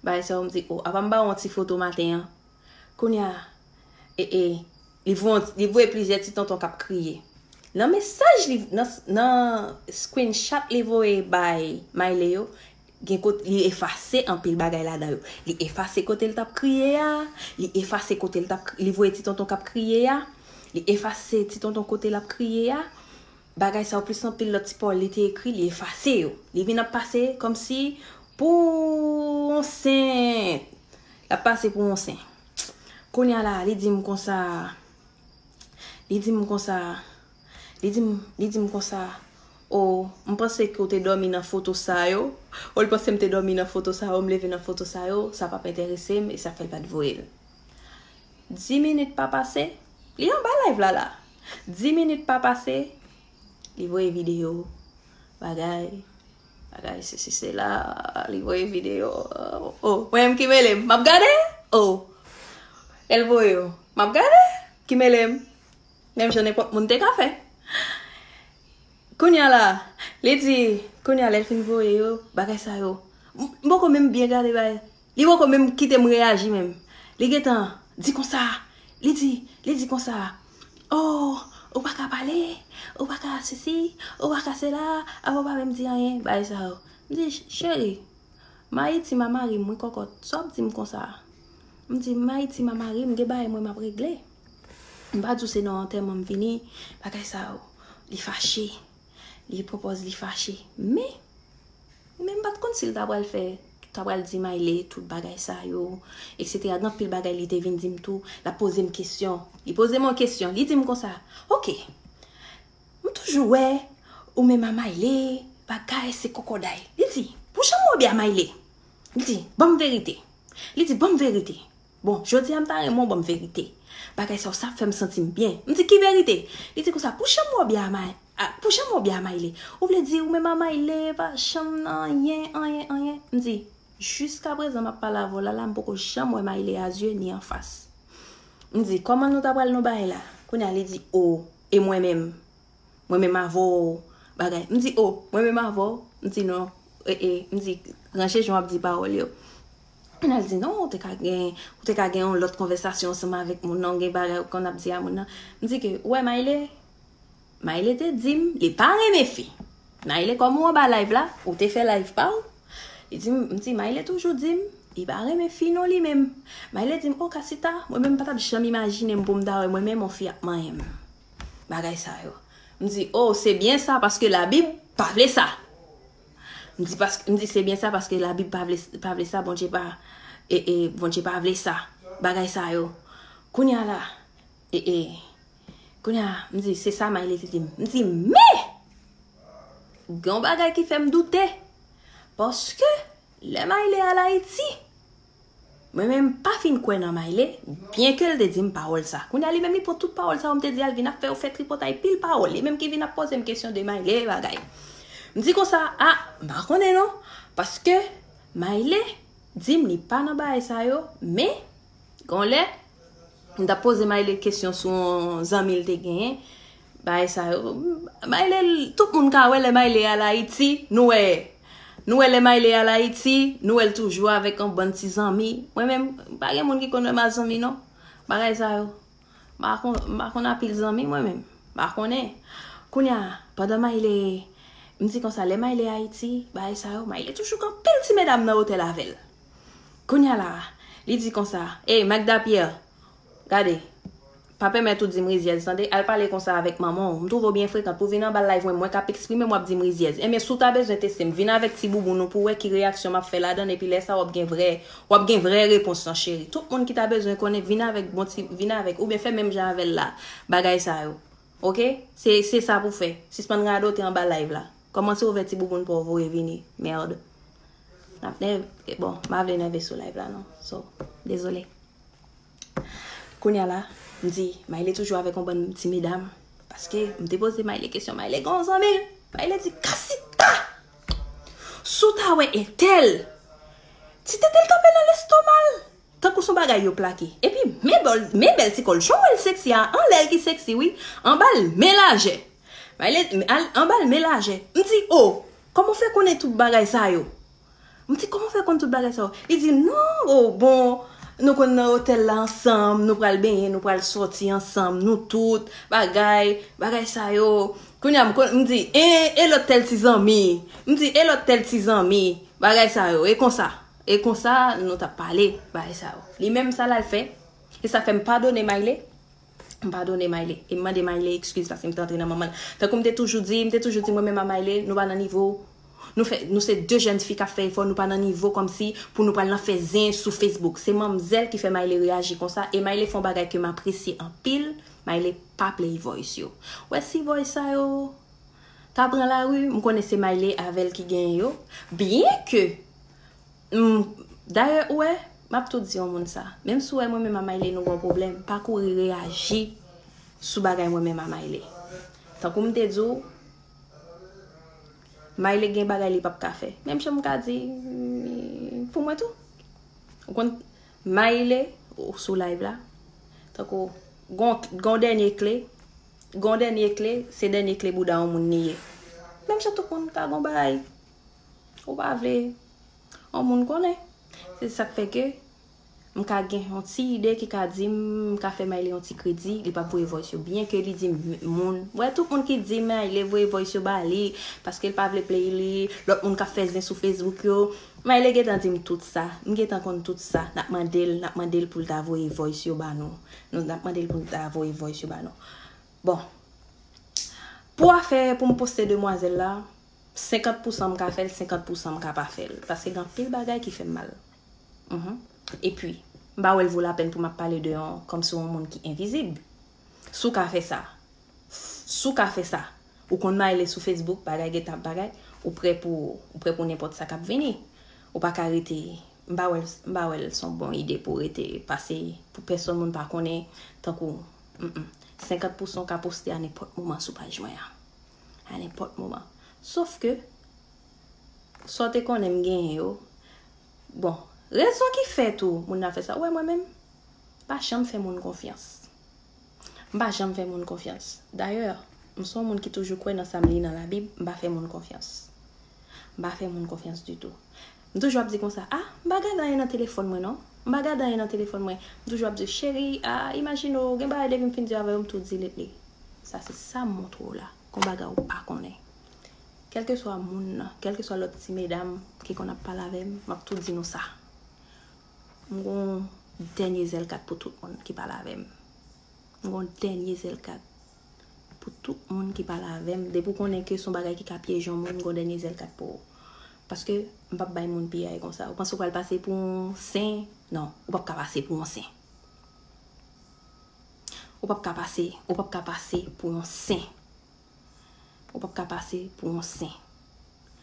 bagay sa yo, m di, oh, apa m ba w yon ti foto maten an? Kounye a, e, e, li voye, li voye plizyè ti tonton k ap kriye. Nan mesaj li, nan, nan screenshot li voye bay Mayle yo, gen kot, li efase anpil bagay ladan yo. Li efase kote l t ap kriye a, li efase kote l t ap, li voye ti tonton k ap kriye a, li efase ti tonton kote l ap kriye a. Bagay sa yo plis anpil lòt ti pawòl li te ekri, li efase yo. Li vin ap pase kòmsi pou yon sen. L ap pase pou yon sen. Kounye a la, li di m konsa, li di m konsa, li di m, li di m konsa, oh, m panse ke w te dòmi nan foto sa yo. Oh, li panse m te dòmi nan foto sa yo, m leve nan foto sa yo, sa p ap enterese m, e sa fè l pa t voye l. Dis minit pa pase, li anba live la la. Dis minit pa pase, li voye videyo, bagay, bagay, sesi, sela, li voye videyo. Oh, mwen menm ki mele m, m ap gade? Oh, lè l voye yo, m ap gade? Ki mele m? Menm jan nenpòt moun te ka fè. Kounye a la, li di, kounye a lè l fin voye yo, bagay sa yo. M, m poko menm byen gade bagay. Li poko menm kite m reyaji menm. Li gentan di konsa, li di, li di konsa, oh, ou pa ka pale, ou pa ka sesi, ou pa ka sela, apa w pa menm di anyen, bagay sa yo. M di, cheri, m Ayiti, m a mari m, wi kòkòt, sa w ap di m konsa? M di, m Ayiti, m a mari m, gen bagay mwen m ap regle. M pa di w se nan antèman m vini, bagay sa yo. Li fache, li pran pòz li fache. Men, men m pa t konn si l ta pral fè ta pral di Mayle tout bagay sa yo, etsetera. Gen anpil bagay li te vin di m tou. L ap poze m kesyon. Li poze m yon kesyon. Li di m konsa, "Oke, m toujou wè ou menm a Mayle, bagay se kòkòday." Li di, "Pou jan m wè w byen a Mayle." Li di, "Ban m verite." Li di, "Ban m verite." Bon, jodi a m ta renmen w ban m verite. Bagay sa yo, sa ap fè m santi m byen. M di, "Ki verite?" Li di konsa, "Pou jan m wè w byen a May-, a, pou jan m wè w byen a Mayle. Ou vle di ou menm a Mayle pa janm nan anyen, anyen, anyen." M di, "Jiskaprezan m ap pale avè w la, la, m poko janm wè Mayle a zye ni anfas." M di, "Kòman nou ta pral nan bagay la?" Kounye a li di, "O, e mwen menm? Mwen menm avè w, bagay." M di, "O, mwen menm avè w?" M di, "Non." E, e, m di, "Ranje jan w ap di pawòl yo." Kounye a l di, "Non, ou te ka gen, ou te ka gen yon lòt konvèsasyon ansanm avèk moun nan, ou gen bagay ou konn ap di a moun nan." M di ke, "Ou wè Mayle? Mayle te di m, li pa renmen fi." Mayle, kòm ou anba live la, ou te fè live pa w. Li di, m di, "Mayle toujou di m, li pa renmen fi non li menm." Mayle di m, "O Casita, mwen menm m pa t ap janm imajine m pou m ta wè mwen menm yon fi ap manyen m." Bagay sa yo. M di, "O, se byen sa, paske Labib pa vle sa." M di, "Paske," m di, "Se byen sa, paske Labib pa vle, pa vle sa, Bondye pa, e, e, Bondye pa vle sa." Bagay sa yo. Kounye a la, e, e, kounye a, m di, "Se sa Mayle te di m." M di, "Men! Gen yon bagay ki fè m doute. Paske, lè Mayle al Ayiti, mwen menm m pa fin kwè nan Mayle, byen ke l te di m pawòl sa." Kounye a li menm li pran tout pawòl sa yo m te di a, l vin ap fè yo fè tripotay pil pawòl. Li menm ki vin ap poze m kesyon de Mayle bagay. M di konsa, "A, m pa konnen non." Paske Mayle di m li pa nan bagay sa yo, men gon lè, m t ap poze Mayle kesyon sou yon zanmi l te genyen. Bagay sa yo, Mayle, tout moun ka wè lè Mayle al Ayiti, nou wè, nou wè lè Mayle al Ayiti, nou wè l toujou avèk yon bann ti zanmi. Mwen menm, pa gen moun ki konn wè m a zanmi non. Bagay sa yo. M pa konn, m pa konn anpil zanmi mwen menm. M pa konnen. Kounye a, pandan Mayle, m di konsa, lè Mayle Ayiti, bagay sa yo, Mayle toujou gen anpil ti medam nan otèl avè l. Kounye a la, li di konsa, "Ey, Magda Pierre, gade, pa pèmèt ou di m rizyèz, tande, al pale konsa avèk manman w. M twouve w byen frekan pou vin anba live mwen, mwen k ap eksprime m, w ap di m rizyèz. Enben, si w ta bezwen teste m, vin avèk ti bouboun ou pou w wè ki reyaksyon m ap fè ladan l, epi lè sa a w ap gen vrè, w ap gen vrè repons lan, cheri. Tout moun ki ta bezwen konnen, vin avèk bon ti, vin avèk, oubyen fè menm jan avè l la, bagay sa yo. Oke? Se, se sa pou fè. Sispann radote anba live la. Kòmanse ouvè ti bouboun pa w voye vini. Merde. N ap nèv-, bon, m pa vle nève sou live la non. So, dezole. Kounye a la, m di, Mayle toujou avèk yon bann ti medam. Paske m te poze Mayle kesyon, Mayle gen yon zanmi l. Mayle di, "Casita! Si w ta wè entèl, ti tete l kanpe nan lestoma l." Tankou se yon bagay yo plake. Epi, men bèl, men bèl ti kò l. Jan w wè l seksi a, anlè l ki seksi, wi. Anba l, men lajè. Mayle, anba l, men lajè. M di, "O, kòman w fè konnen tout bagay sa yo?" M di, "Kòman w fè konn tout bagay sa yo?" Li di, "Non, o, bon, nou konn nan otèl la ansanm, nou pral benyen, nou pral sòti ansanm, nou tout, bagay, bagay sa yo." Kounye a, m konn, m di, "E, e lòt tèl ti zanmi?" M di, "E lòt tèl ti zanmi?" Bagay sa yo, e konsa. E konsa, nou t ap pale, bagay sa yo. Li menm, sa l al fè, e sa fè m padone Mayle. M padone Mayle. E m mande Mayle eskiz paske m te antre nan manman l. Tankou m te toujou di, m te toujou di, mwen menm a Mayle, nou pa nan nivo. Nou fè, nou se de jèn fi k ap fè efò, nou pa nan nivo kòmsi pou nou pral nan fè zen sou Facebook. Se manmzèl ki fè Mayle reyaji konsa, e Mayle fè yon bagay ke m apresye anpil, Mayle pa play voice yo. Wè si voice sa yo ta pran lari, m konnen se Mayle avè l ki genyen yo. Byen ke M, dayè, ou wè, m ap tou di yon moun sa. Menm si w wè mwen menm a Mayle nou gon pwoblèm, pa kouri reyaji sou bagay mwen menm a Mayle. Tankou m te di w, Mayle gen bagay li p ap ka fè. Menm jan m ka di, mm, pou mwen tou. Ou konn, Mayle, ou sou live la. Tankou, gon, gon dènye kle, gon dènye kle, se dènye kle bouda yon moun li ye. Menm jan tout moun ka gon bagay. Ou pa vle yon moun konnen. Se sa k fè ke m ka gen yon ti ide ki ka di m, m ka fè Mayle yon ti kredi, li p ap voye voice yo. Byen ke li di m moun. Wè, tout moun ki di Mayle voye voice yo ba li, paske l pa vle play li, lòt moun k ap fè zen sou Facebook yo. Mayle gentan di m tout sa. M gentan konn tout sa. N ap mande l, n ap mande l pou l ta voye voice yo ba nou. Nou, n ap mande l pou l ta voye voice yo ba nou. Bon. Pou afè pou m poste demwazèl la, Senkant pousan m ka fè l, senkant pousan m ka pa fè l. Paske gen anpil bagay ki fè m mal. Mhm. Epi, m pa wè l vo lapèn pou m ap pale de yon, kòmsi yon moun ki envizib. Si w ka fè sa, si w ka fè sa, ou konn Maile sou Facebook, bagay gentan ap bagay, ou prè pou, ou prè pou nenpòt sa k ap vini. Ou pa ka rete, m pa wè l, m pa wè l se yon bon ide pou w rete pase, pou pèsonn moun pa konnen, tankou, mm, mm. Senkant pousan w ka poste a nenpòt moman sou paj mwen an. A nenpòt moman. Sof ke, sa w te konnen m genyen yo, bon, rezon ki fè tou moun nan fè sa, ou wè mwen menm, m pa janm fè moun konfyans. M pa janm fè moun konfyans. Dayè, m se yon moun ki toujou kwè nan sa m li nan Labib, m pa fè moun konfyans. M pa fè moun konfyans ditou. M toujou ap di konsa, ah, m pa gade anyen nan telefòn mwen non. M pa gade anyen nan telefòn mwen. M toujou ap di, cheri, ah, imajine w, gen bagay depi m fin di avè w, m tou delete li. Sa se sa m montre w la. Kon bagay ou pa konnen. Kèlkeswa moun nan, kèlkeswa lòt ti medam ki konn ap pale avè m, m ap tou di nou sa. M gon dènye zèl kat pou tout moun ki pale avè m. M gon dènye zèl kat pou tout moun ki pale avè m. Depi w konnen ke se yon bagay ki ka pyeje yon moun, m gon dènye zèl kat pou ou. Paske m p ap bay moun piyaye konsa. Ou panse w pral pase pou yon sen? Non, ou p ap ka pase pou yon sen. Ou p ap ka pase, ou p ap ka pase pou yon sen. Ou p ap ka pase pou yon sen.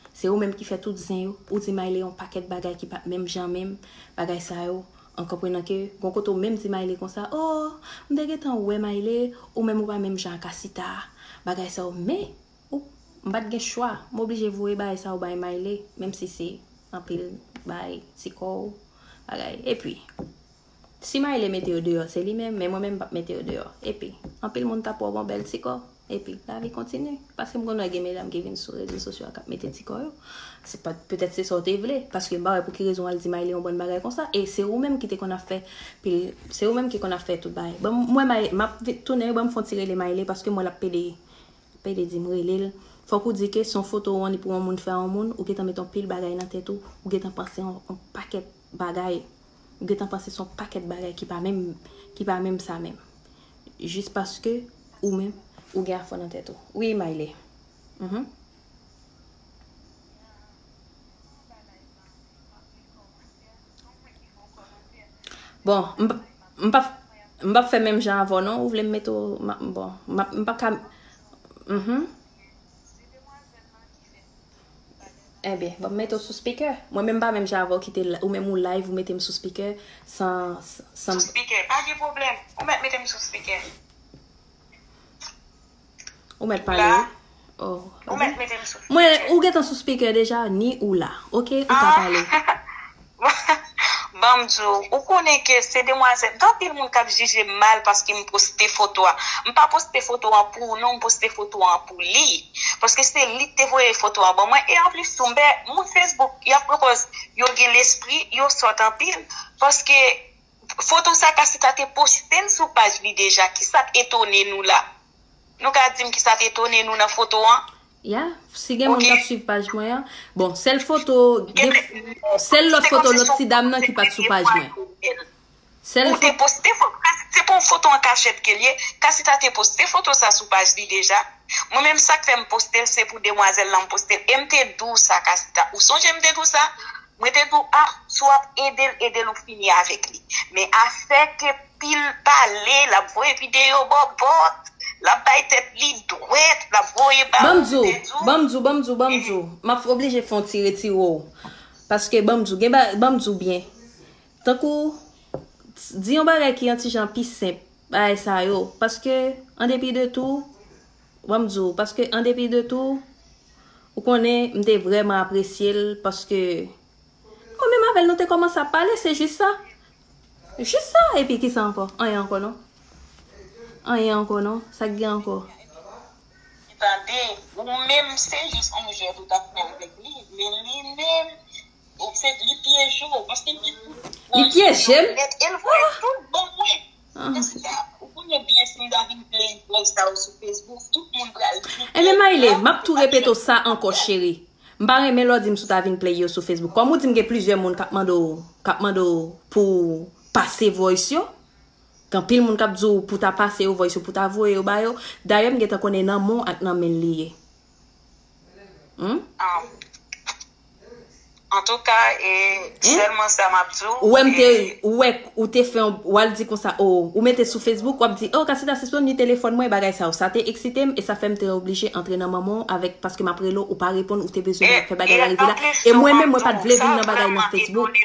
Se ou menm ki fè tout zen yo. Ou di Maile yon pakèt bagay ki pa t menm jan menm. Bagay sa yo, an konprenan ke gon kote ou menm di Maile konsa, oh, m te gentan wè Maile, ou menm ou pa menm jan ak Asita. Bagay sa yo, men, ou, m pa t gen chwa. M oblije voye bagay sa yo bay Maile, menm si se anpil bagay, ti kò w, bagay. Epi, si Maile mete yo deyò, se li menm, men mwen menm m p ap mete yo deyò. Epi, anpil moun t ap wè w gon bèl ti kò. Epi, lavi kontinye. Paske m konn wè gen medam ki vin sou rezo sosyo a k ap mete ti kò yo. Se pa, petèt se sa w te vle. Paske m pa wè pou ki rezon w al di Maile yon bann bagay konsa. E se ou menm ki te konn ap fè pil, se ou menm ki konn ap fè tout bagay. Bon, m wè Maile, m ap vi-, tounen, ban m fè yon ti rele Maile, paske m wè l ap pede, pede di m rele l. Fòk ou di ke se yon foto ou annik pou yon moun fè a yon moun, ou gentan met yon pil bagay nan tèt ou, ou gentan panse yon, yon pakèt bagay. Ou gentan panse se yon pakèt bagay ki pa menm, ki pa menm sa menm. Jis paske ou menm, ou gen afè nan tèt ou. Wi, Maile. Mhm. Bon, m p-, m p ap, m p ap fè menm jan avè w non. Ou vle m mete w, m ap, bon, m ap, m p ap ka, mhm. Ebyen, ban m mete w sou speaker. Mwen menm m pa menm jan avè w kite la, ou menm ou live, ou mete m sou speaker san, san, san Sou speaker, pa gen pwoblèm. Ou mèt mete m sou speaker. Ou mèt pale, wi. Oh, ou mèt mete m sou speaker. Mwen, ou gentan sou speaker deja, ni ou la. Ok, ou ka pale. Ban m di w, ou konnen ke se demwazèl, gen anpil moun k ap jije m mal paske m poste foto a. M pa poste foto a pou ou non, m poste foto a pou li. Paske se li k te voye foto a ban mwen. E anplis tou, m pè, moun Facebook, y ap pran pòz yo gen lespri, yo sòt anpil. Paske foto sa Kasita te poste l sou paj li deja. Kisa k etone nou la? Nou ka di m kisa k etone nou nan foto an? Ya, si gen moun k ap swiv paj mwen an. Bon, sèl foto, gen, sèl lòt foto lòt ti dam nan ki pa t sou paj mwen. Sèl foto. Ou te poste foto, se pa yon foto an kachèt ke l ye. Kasita te poste foto sa sou paj li deja. Mwen menm sa k fè m poste l, se pou demwazèl lan m poste l. E m te di w sa, Kasita. Ou sonje m te di w sa? Mwen te di w, ah, si w ap ede l, ede l, ou fini avèk li. Men afè ke pil pale, l ap voye videyo bòbòt, l ap bay tèt li dwèt, l ap voye ba ou, m te di w. Ban m di w, ban m di w, ban m di w, ban m di w. M ap oblije fè yon ti retire w. Paske ban m di w, gen ba-, ban m di w byen. Tankou, di yon bagay ki yon ti jan pi senp, bagay sa yo. Paske, an depi de tou, ban m di w, paske an depi de tou, ou konnen, m te vrèman apresye l, paske mwen menm avè l, nou te kòmanse ap pale, se jis sa. Jis sa, epi kisa ankò? Anyen ankò non. Anyen ankò non. Sa k gen ankò? Tande, ou menm se jis yon jwèt ou t ap fè avèk li, men li menm, ou se, li pyeje w, paske li tout. Li pyeje m? Nèt, e l voye tout ban mwen. Ah. Jessica, ou konnen byen si m ta vin play voice sa yo sou Facebook, tout moun pral di. Ebyen, Maile, m ap tou repete w sa ankò, cheri. M pa renmen lè w di m si w ta vin play yo sou Facebook. Kòm ou di m gen plizyè moun k ap mande w, k ap mande w pou w pase voice yo. Gen anpil moun k ap di w pou w ta pase yo voice yo, pou w ta voye yo ba yo. Dayè, m gentan konnen nan men w ak nan men l li ye. Hmm? Antouka, e sèlman sa m ap di w. Ou wè m te, ou wè, ou te fè yon, w al di konsa, oh, ou mete sou Facebook, w ap di, oh, Casita sispann li telefòn mwen, bagay sa yo. Sa te eksite m, e sa fè m te oblije antre nan manman w avèk, paske m ap rele w, ou pa reponn, ou te bezwen fè bagay la rive la. E mwen menm, mwen pa t vle vin nan bagay nan Facebook.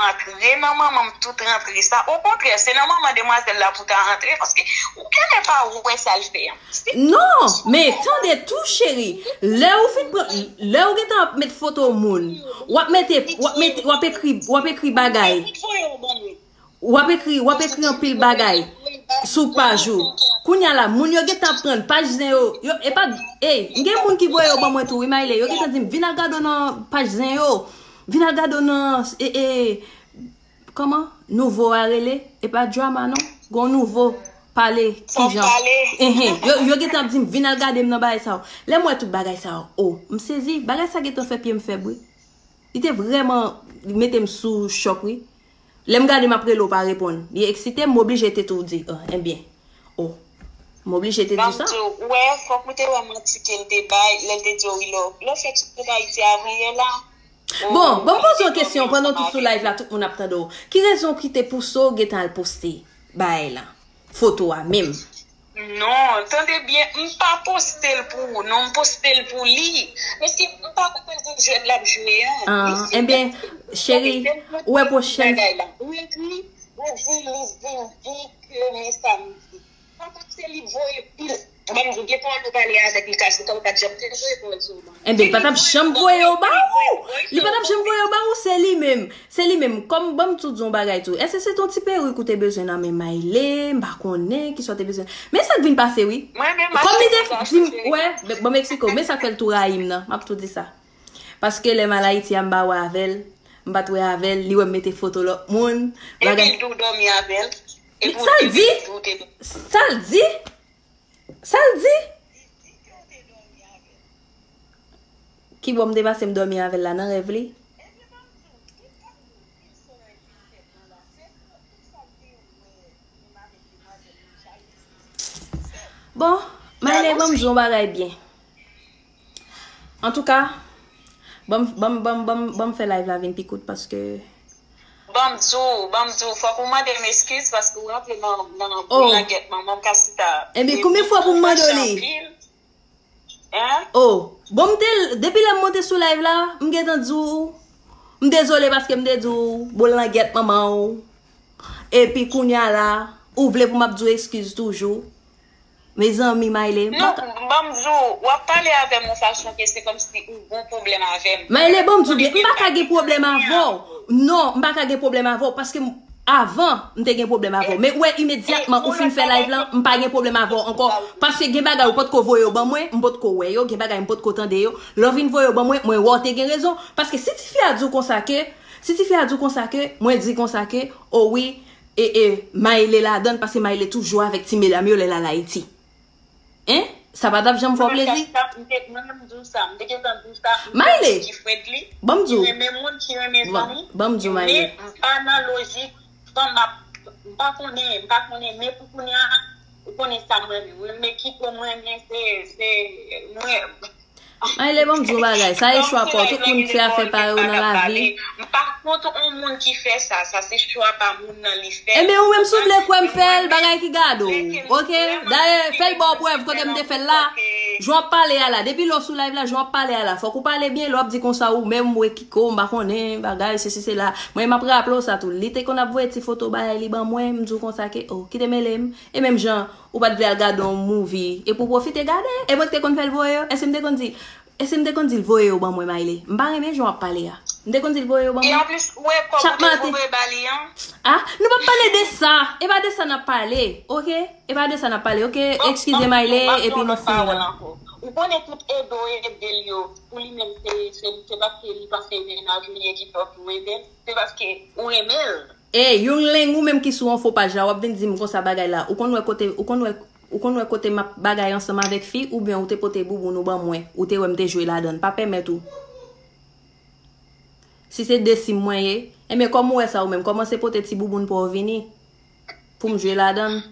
Rantre nan manman m, tout rantre sa. Okontrè, se nan manman demwazèl la pou ta rantre, paske ou genlè pa wè sa l fè an. Non, men tande tou, cheri. Lè ou fin pran, lè ou gentan ap met foto moun, w ap mete, w ap mete, w ap ekri, w ap ekri bagay. W ap ekri, w ap ekri anpil bagay sou paj ou. Kounya la, moun yo gentan ap pran paj zen yo. Yo, e pa, ey, m gen moun ki voye yo ban mwen tou, wi, Mayle. Yo gentan di m, vin al gade w nan paj zen yo. Vin al gade w nan, e, e, kòman? Nouvo a rele? E pa drama, non. Gon nouvo pale, kijan? Enhen, yo, yo gentan ap di m, vin al gade m nan bagay sa yo. Lè m wè tout bagay sa yo, oh, m sezi. Bagay sa gentan fè pye m fèb, wi. Li te vrèman mete m sou chòk, wi. Lè m gade m ap rele w pa reponn. Li eksite m, m oblije te tou di, oh, enbyen. Oh. M oblije te di sa. Ou wè, fòk ou te wè manti ke l te bay, lè l te di w, wi, lò, lò fè kite Ayiti avan yè la. Bon, bon, m poze yon kesyon pandan tout sou live la, tout moun ap tande w. Ki rezon ki te pouse w gentan al poste bagay la? Foto a menm. Non, tande byen, m pa poste l pou ou, non, m poste l pou li. Paske m pa konprann se jwèt l ap jwe an. Ah, enben, cheri, ou wè pwochèn. Ou ekri, ou di li vin di ke men sa m di. Patat se li voye pil. Ban m di w, gen pawòl ou pale avèk li, Casita, ou pa t janm te voye pawòl sou ou ban mwen. Enben, li pa t ap janm voye yo ba ou. Li pa t ap janm voye yo ba ou, se li menm. Se li menm. Kòm ban m tou di yon bagay tou. Èske se t yon ti perik ou te bezwen nan men Mayle? M pa konnen kisa w te bezwen. Men sa k vin pase, wi. Kòm li te di m, wè, ban m eksplike w. Men sa k fè l tou rayi m nan. M ap tou di sa. Paske lè m al Ayiti a, m pa wè avè l. M pa t wè avè l. Li wè m mete foto lòt moun. Bagay. Epi l di w dòmi avè l. Sa l di? Sa l di? Sa l di? Kibò m te pase m dòmi avè l la nan rèv li? Bon, Mayle, ban m di yon bagay byen. Antouka, ban m, ban m, ban m, ban m, ban m fè live la vin pi kout paske Ban m di w, ban m di w, fòk ou mande m eskiz paske ou rantre nan, nan boulangèt manman m, Casita. Enben, konbyen fwa pou m mande w li? Hein? Oh, bon, m te, depi lè m monte sou live la, m gentan di w, m dezole paske m te di w, boulangèt manman w. Epi kounya la, ou vle pou m ap di w eskiz toujou? Mezanmi, Mayle, m Non, pa ka. Ban m di w, w ap pale avè m yon fason ke se kòmsi ou gon pwoblèm avè m. Mayle, ban m di w byen, m pa ka gen pwoblèm avè w. Non, m pa ka gen pwoblèm avè w, paske m, avan, m te gen pwoblèm avè w. Men ou wè, imedyatman ou fin fè live lan, m pa gen pwoblèm avè w ankò. Paske gen bagay ou potko voye yo ban mwen, m potko wè yo, gen bagay m potko tande yo. Lè w vin voye yo ban mwen, mwen wè w te gen rezon. Paske si tifi a di w konsa ke, si tifi a di w konsa ke, mwen di konsa ke, o wi, e, e, Mayle ladann, paske Mayle toujou avèk ti medam yo lè l al Ayiti. Hein? Sa pa t ap janm fè w plezi? Mwen menm, m di w sa, m te gentan di w sa, m se moun ki friendly, ki renmen moun, ki renmen zanmi. Ban m di w, Mayle. Men, m pa nan lojik, fanm ap, m pa konnen, m pa konnen, men pou kounye a, ou konnen sa m renmen. Mwen renmen kiko m renmen, se, se, mwen, Mayle, ban m di w bagay, sa e chwa pa w, tout moun fè afè pa yo nan lavi. M pa kont yon moun ki fè sa, sa se chwa pa moun nan li fè. Enben, ou menm si w vle kwè m fè l, bagay ki gade w, oke? Dayè, fè l ba w prèv kote m te fè l la. Jan w ap pale a la, depi lè w sou live la, jan w ap pale a la, fòk ou pale byen, lè w ap di konsa ou menm, ou e kiko, m pa konnen, bagay, sesi, sela. Mwen, m ap raple w sa tou, li te konn ap voye ti foto bagay li ban mwen, m di w konsa ke, oh, kite mele m. E menm jan, ou pa t vle al gade yon movie, epi w pwofite gade, e mwen ki te konn fè l voye yo, èske m te konn di, èske m te konn di l voye yo ban mwen, Mayle? M pa renmen jan w ap pale a. M te konn di l voye yo ban mwen. E anplis, ou wè kòb ou te voye ba li an? Ah, nou p ap pale de sa. E pa de sa n ap pale, oke? E pa de sa n ap pale, oke? Eskize, Mayle, epi nou fini la. Ou konnen tout ede w ede l yo, pou li menm, se, se, se paske li panse mennaj ou ye ki fè w ede l. Se paske ou renmen l. Ey, Young Lang, ou menm ki sou yon fo paj la, w ap vin di m konsa bagay la. Ou konn wè kote, ou konn wè, ou konn wè kote m ap bagay ansanm avèk fi, oubyen ou te pote bouboun ou ban mwen, ou te wè m te jwe ladan l. Pa pèmèt ou. Si se de sim mwen ye, enben kòm ou wè sa ou menm, kòmanse pote ti bouboun pa w vini pou m jwe ladan l.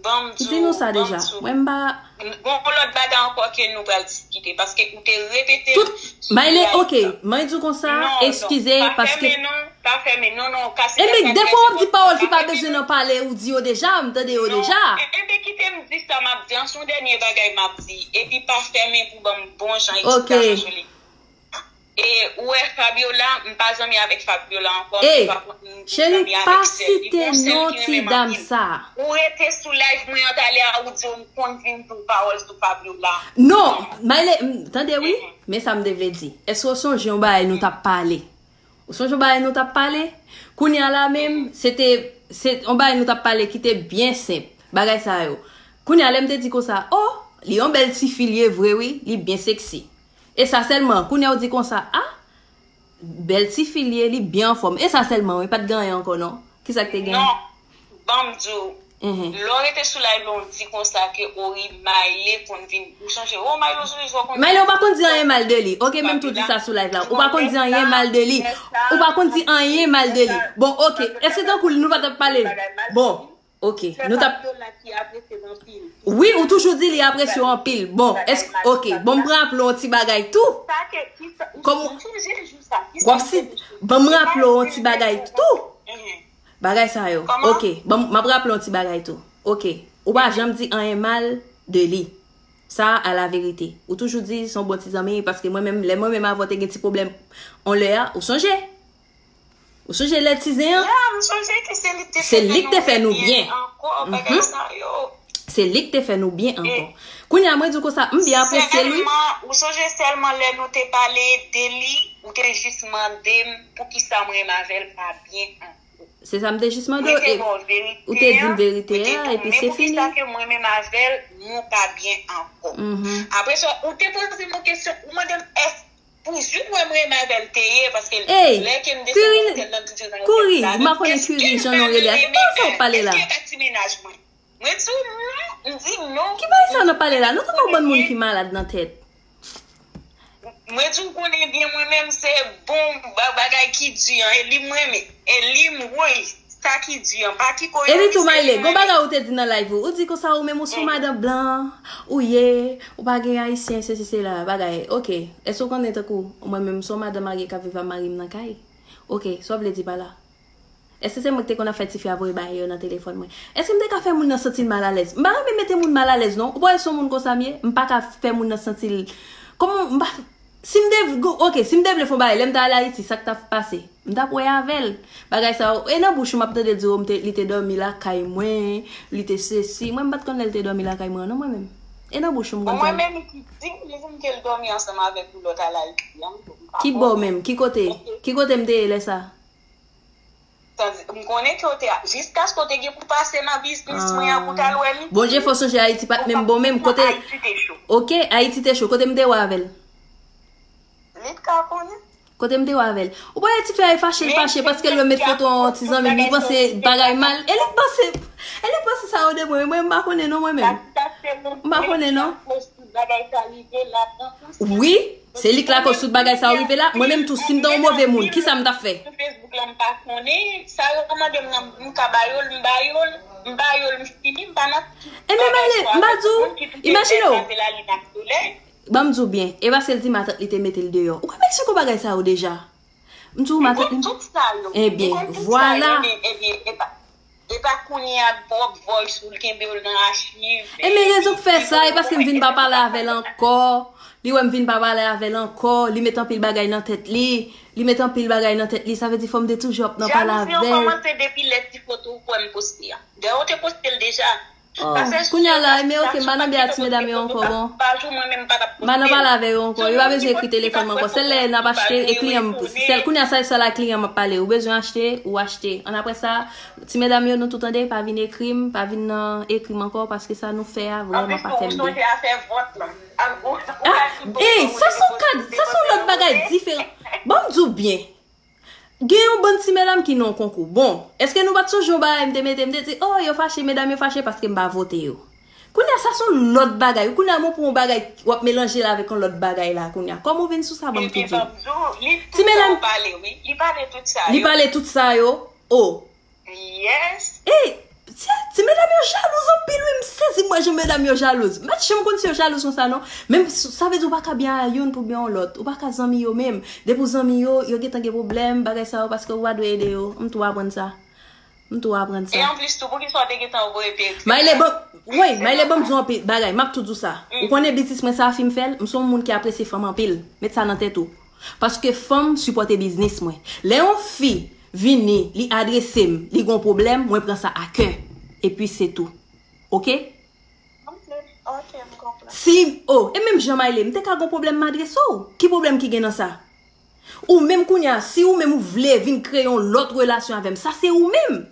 Ban m di w, ban m di w. Di nou sa deja. Mwen m pa. Gon lòt bagay ankò ke nou pral diskite, paske ou te repete. Tout, Mayle, ok, mwen di w konsa, eskize, paske. Non, non, pa fèmen non, pa fèmen non, non, kase. Ebyen, defwa w ap di pawòl ki pa bezwen nan pale, ou di yo deja, m tande yo deja. Non, e- ebyen, kite m di sa m ap di an, se yon dènye bagay m ap di, epi pa fèmen pou ban m bon jan eksplikasyon sou li. E ou wè Fabiola, m pa zanmi avèk Fabiola ankò, m pa konn, m zanmi avèk sè li, gon sè l ki renmen m anpil. Ou rete sou live mwen an talè a, ou di w m konn vin di w pawòl sou Fabiola. Non, Mayle, m- tande wi, men sa m te vle di. Èske w sonje yon bagay nou t ap pale? Ou sonje yon bagay nou t ap pale? Kounye a la menm, se te se yon bagay nou t ap pale ki te byen senp. Bagay sa yo. Kounye a lè m te di konsa, oh, li yon bèl tifi li ye vre wi, li byen seksi. E sa sèlman, kounye a w di konsa, ah, bèl tifi li ye, li byen anfòm. E sa sèlman wi, pa t gen anyen ankò non. Kisa k te gen? Non, ban m di w. Lè w rete sou live la, w di konsa ke Ori Mayle konn vin. Ou sonje, oh, Mayle, ou sonje jwè konn. Mayle, ou pa konn di anyen mal de li. Ok, menm tou di sa sou live la. Ou pa konn di anyen mal de li. Ou pa konn di anyen mal de li. Bon, ok. Èske tankou nou pa t ap pale? Bon, ok. Nou t ap. Wi, ou toujou di li apresye w anpil. Bon, èske, ok. Bon, m pran aple w yon ti bagay tou. Kòm w ap si. Bon, m raple w yon ti bagay tou. Bagay sa yo. Ok. Bon, m ap raple yon ti bagay tou. Ok. Ou pa janm di anyen mal de li. Sa a la verite. Ou toujou di se yon bon ti zanmi, paske mwen menm, lè mwen menm avè w te gen ti pwoblèm on lè a, ou sonje? Ou sonje lè ti zen an? Ya, m sonje ke se li k te fè nou byen ankò, bagay sa yo. Se li k te fè nou byen ankò. Kounye a, mwen di w konsa, m byen apresye l wi. Sèlman, ou sonje sèlman lè nou te pale de li, ou te jis mande m poukisa mwen renmen avè l pa byen ankò. Se sa m te jis mande w, e ou te di m verite a, epi se fini. Poukisa ke mwen menm avè l, nou pa byen ankò? Apre sa, ou te poze m yon kesyon, ou mande m èske pou jis mwen m renmen avè l te ye, paske lè ke m desann nan otèl nan, m di yo nan otèl la, èske l pa renmen m? Èske l pa ti mennaj mwen? Mwen di w non, m di non. Ki bagay sa w nan pale la? Nou tankou bann moun ki malad nan tèt. Mwen di w konnen byen mwen menm se bon ba- bagay ki di an, e li m renmen, e li m woy, sa ki di an, pa ki koze. Epi tou Mayle, gon bagay ou te di nan live ou, ou di konsa ou menm ou se yon madanm blan, ou ye, ou pa gen ayisyen, sesi sela, bagay, ok. Èske w konnen tankou mwen menm se yon madanm marye k ap viv ak mari m nan kay? Ok, sa w vle di pa la? Èske se mwen ki te konn ap fè tifi a voye bagay yo nan telefòn mwen? Èske m te ka fè moun nan santi l malalèz? M pa renmen mete moun malalèz non. Ou pa wè se yon moun konsa m ye? M pa ka fè moun nan santi l. Kòman m pa. Si m te. Ok, si m te vle fè yon bagay, lè m t al Ayiti, sa k t ap pase? M t ap wè avè l. Bagay sa yo, e nan bouch ou m ap tande l di, oh, m te, li te dòmi lakay mwen, li te sesi. Mwen, m pa t konn lè l te dòmi lakay mwen an non, mwen menm. E nan bouch ou m konn sa. Mwen menm ki di m, li di m ke l dòmi ansanm avèk yon lòt al Ayiti an. Ki bò menm? Ki kote? Ki kote m te ye lè sa? Tandis, m konnen ke w te, jiskaske w te gen pou pase nan biznis mwen an pou w t al wè li. Bondye fè w sonje Ayiti pa t menm bon menm. Kote. Ayiti te cho. Ok, Ayiti te cho. Kote m te wè avè l? Li t ka konnen. Kote m te wè avè l? Ou pa wè tifi a e fache, l fache, paske l wè m met foto yon ti zanmi m, li panse bagay mal. E li k panse, e li k panse sa yo de mwen, mwen, m pa konnen non, mwen menm. M pa konnen non. Wi, se li k lakoz tout bagay sa yo rive la. Mwen menm tou, si m te yon move moun, kisa m t ap fè? Sou Facebook la, m pa konnen. Sa yo mande m nan, m ka ba yo l, m ba yo l, m ba yo l, m fini, m pa nan. E menm ale, m pa di w, imajine w. Ban m di w byen, e paske l di matant li te mete l deyò. Ou konn Meksiko bagay sa yo deja? M di w matant li. Ebyen, vwala. Epa kounye a pwòp voice ou l kenbe w nan achiv. E men rezon k fè sa, e paske m vin pa pale avè l ankò. Li wè m vin pa pale avè l ankò, li met anpil bagay nan tèt li. Li met anpil bagay nan tèt li, sa vle di fò m te toujou ap nan pale avè l. Ban m di w kòmanse depi lè ti foto ou kwè m poste a. Dayè ou te poste l deja. Oh, kounye a la, men ok, m pa nan byen ak ti medam yo ankò, bon. M pa nan pale avè yo ankò, yo pa bezwen ekri telefòn mwen ankò. Sèl lè n ap achte, e kliyan m, sèl, kounye a sa, sèl a kliyan m ap pale. Ou bezwen achte, ou achte. Annapre sa, ti medam yo, nou tou tande, pa vin ekri m, pa vin nan ekri m ankò, paske sa nou fè a vrèman pa fè m byen. Ey, sa se yon ka, sa se yon lòt bagay diferan. Ban m di w byen. Gen yon bann ti medam ki nan yon konkou. Bon, èske nou pa t sonje yon bagay m te mete, m te di, oh, yo fache, medam yo fache paske m pa vote yo. Kounye a, sa se yon lòt bagay. Kounye a, mwen pou yon bagay, w ap melanje l avèk yon lòt bagay la, kounye a. Kòman w vin sou sa, ban m tou di w? Ti medam, li pale tout sa yo. Oh. Yes. E, Ti, ti medam yo jalouz anpil, wi, m sezi m wè jan medam yo jalouz. M pa t janm konn si yo jalouz konsa, non. Menm s- sa vle di ou pa ka byen a youn pou byen yon lòt. Ou pa ka zanmi yo menm. Depi w zanmi yo, yo gentan gen pwoblèm, bagay sa yo, paske ou pa dwe ede yo. M tou aprann sa. M tou aprann sa. E anplis tou, poukisa w te gentan voye perèk? Mayle, ban, wi, Mayle, ban m di w anpil bagay. M ap tou di w sa. Ou konnen biznis mwen sa, fi m fè l, m se yon moun ki apresye fanm anpil. Met sa nan tèt ou. Paske fanm sipòte biznis mwen. Lè yon fi vini, li adrese m, li gon pwoblèm, mwen pran sa a kè. Epi se tou. Oke? Ok, ok, m konprann. Si, oh, e menm jan Mayle, m te ka gon pwoblèm m adrese w. Ki pwoblèm ki gen nan sa? Ou menm kounye a, si ou menm ou vle vin kreye yon lòt relasyon avè m, sa se ou menm.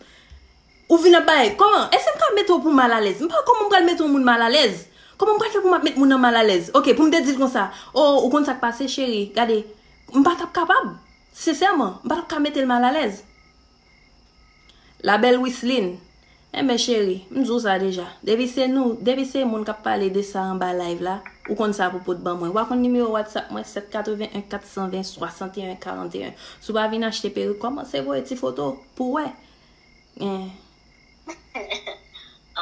Ou vin ap bay, kòman? Èske m ka mete w pou malalèz? M pa wè kòman m pral mete yon moun malalèz. Kòman m pral fè pou m ap met moun nan malalèz? Oke, pou m te di l konsa, oh, ou konn sa k pase, cheri? Gade, m pa t ap kapab. Sensèman, m pa t ap ka mete l malalèz. La belle Wiseline, enben cheri, m di w sa deja. Depi se nou, depi se moun k ap pale de sa anba live la, ou konn sa pou pot ban mwen. Ou pa konn nimewo WhatsApp mwen, sèt katreven en, kat san ven, swasanteyen, karanteyen. Si w pa vin achte perik, kòmanse voye ti foto pou wè. Eh.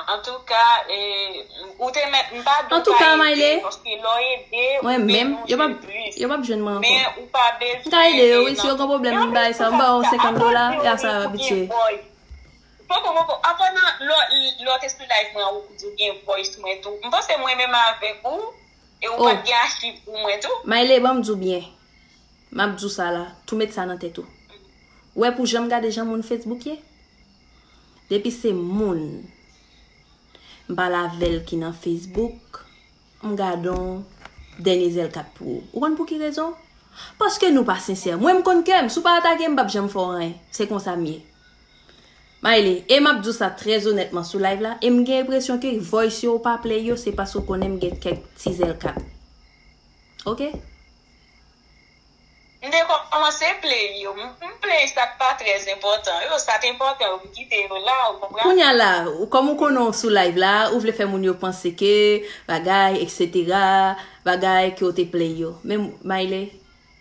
Antouka, eh, ou te mèt, m pa di w pa ede, paske lè w ede, ou vin nou jwenn plis. Yo p ap jwenn mwen ankò. Men ou pa bezwen ede yo, wi, si yo gen pwoblèm, m bay sa, m ba yo senkant dola, e a sa yo abitye. Poko, poko, apandan lè w te sou live mwen, ou di w gen voice mwen tou. M panse mwen menm avèk ou, e ou pa t gen achiv pou mwen tou. Mayle, ban m di w byen. M ap di w sa la, tou met sa nan tèt ou. Ou wè pou jan m gade jan moun Facebook ye? Depi se moun m pale avè l ki nan Facebook, m gade yon dènye zèl kat pou ou. Ou konn pou ki rezon? Paske nou pa sensè. Mwen, m konn kè m. Si w pa atake m, m p ap janm fè w anyen. Se konsa m ye. Mayle, e m ap di w sa trè onètman sou live la, e m gen enpresyon ke voice yo ou pa play yo, se paske w konnen m gen kèk ti zèl kat. Oke? M te kòmanse play yo. M, m play sa k pa trè enpòtan yo. Sa k enpòtan yo, m kite yo la, ou konprann? Kounye a la, ou, kòm ou konnen w sou live la, ou vle fè moun yo panse ke bagay, etsetera, bagay ke w te play yo. Men, Mayle,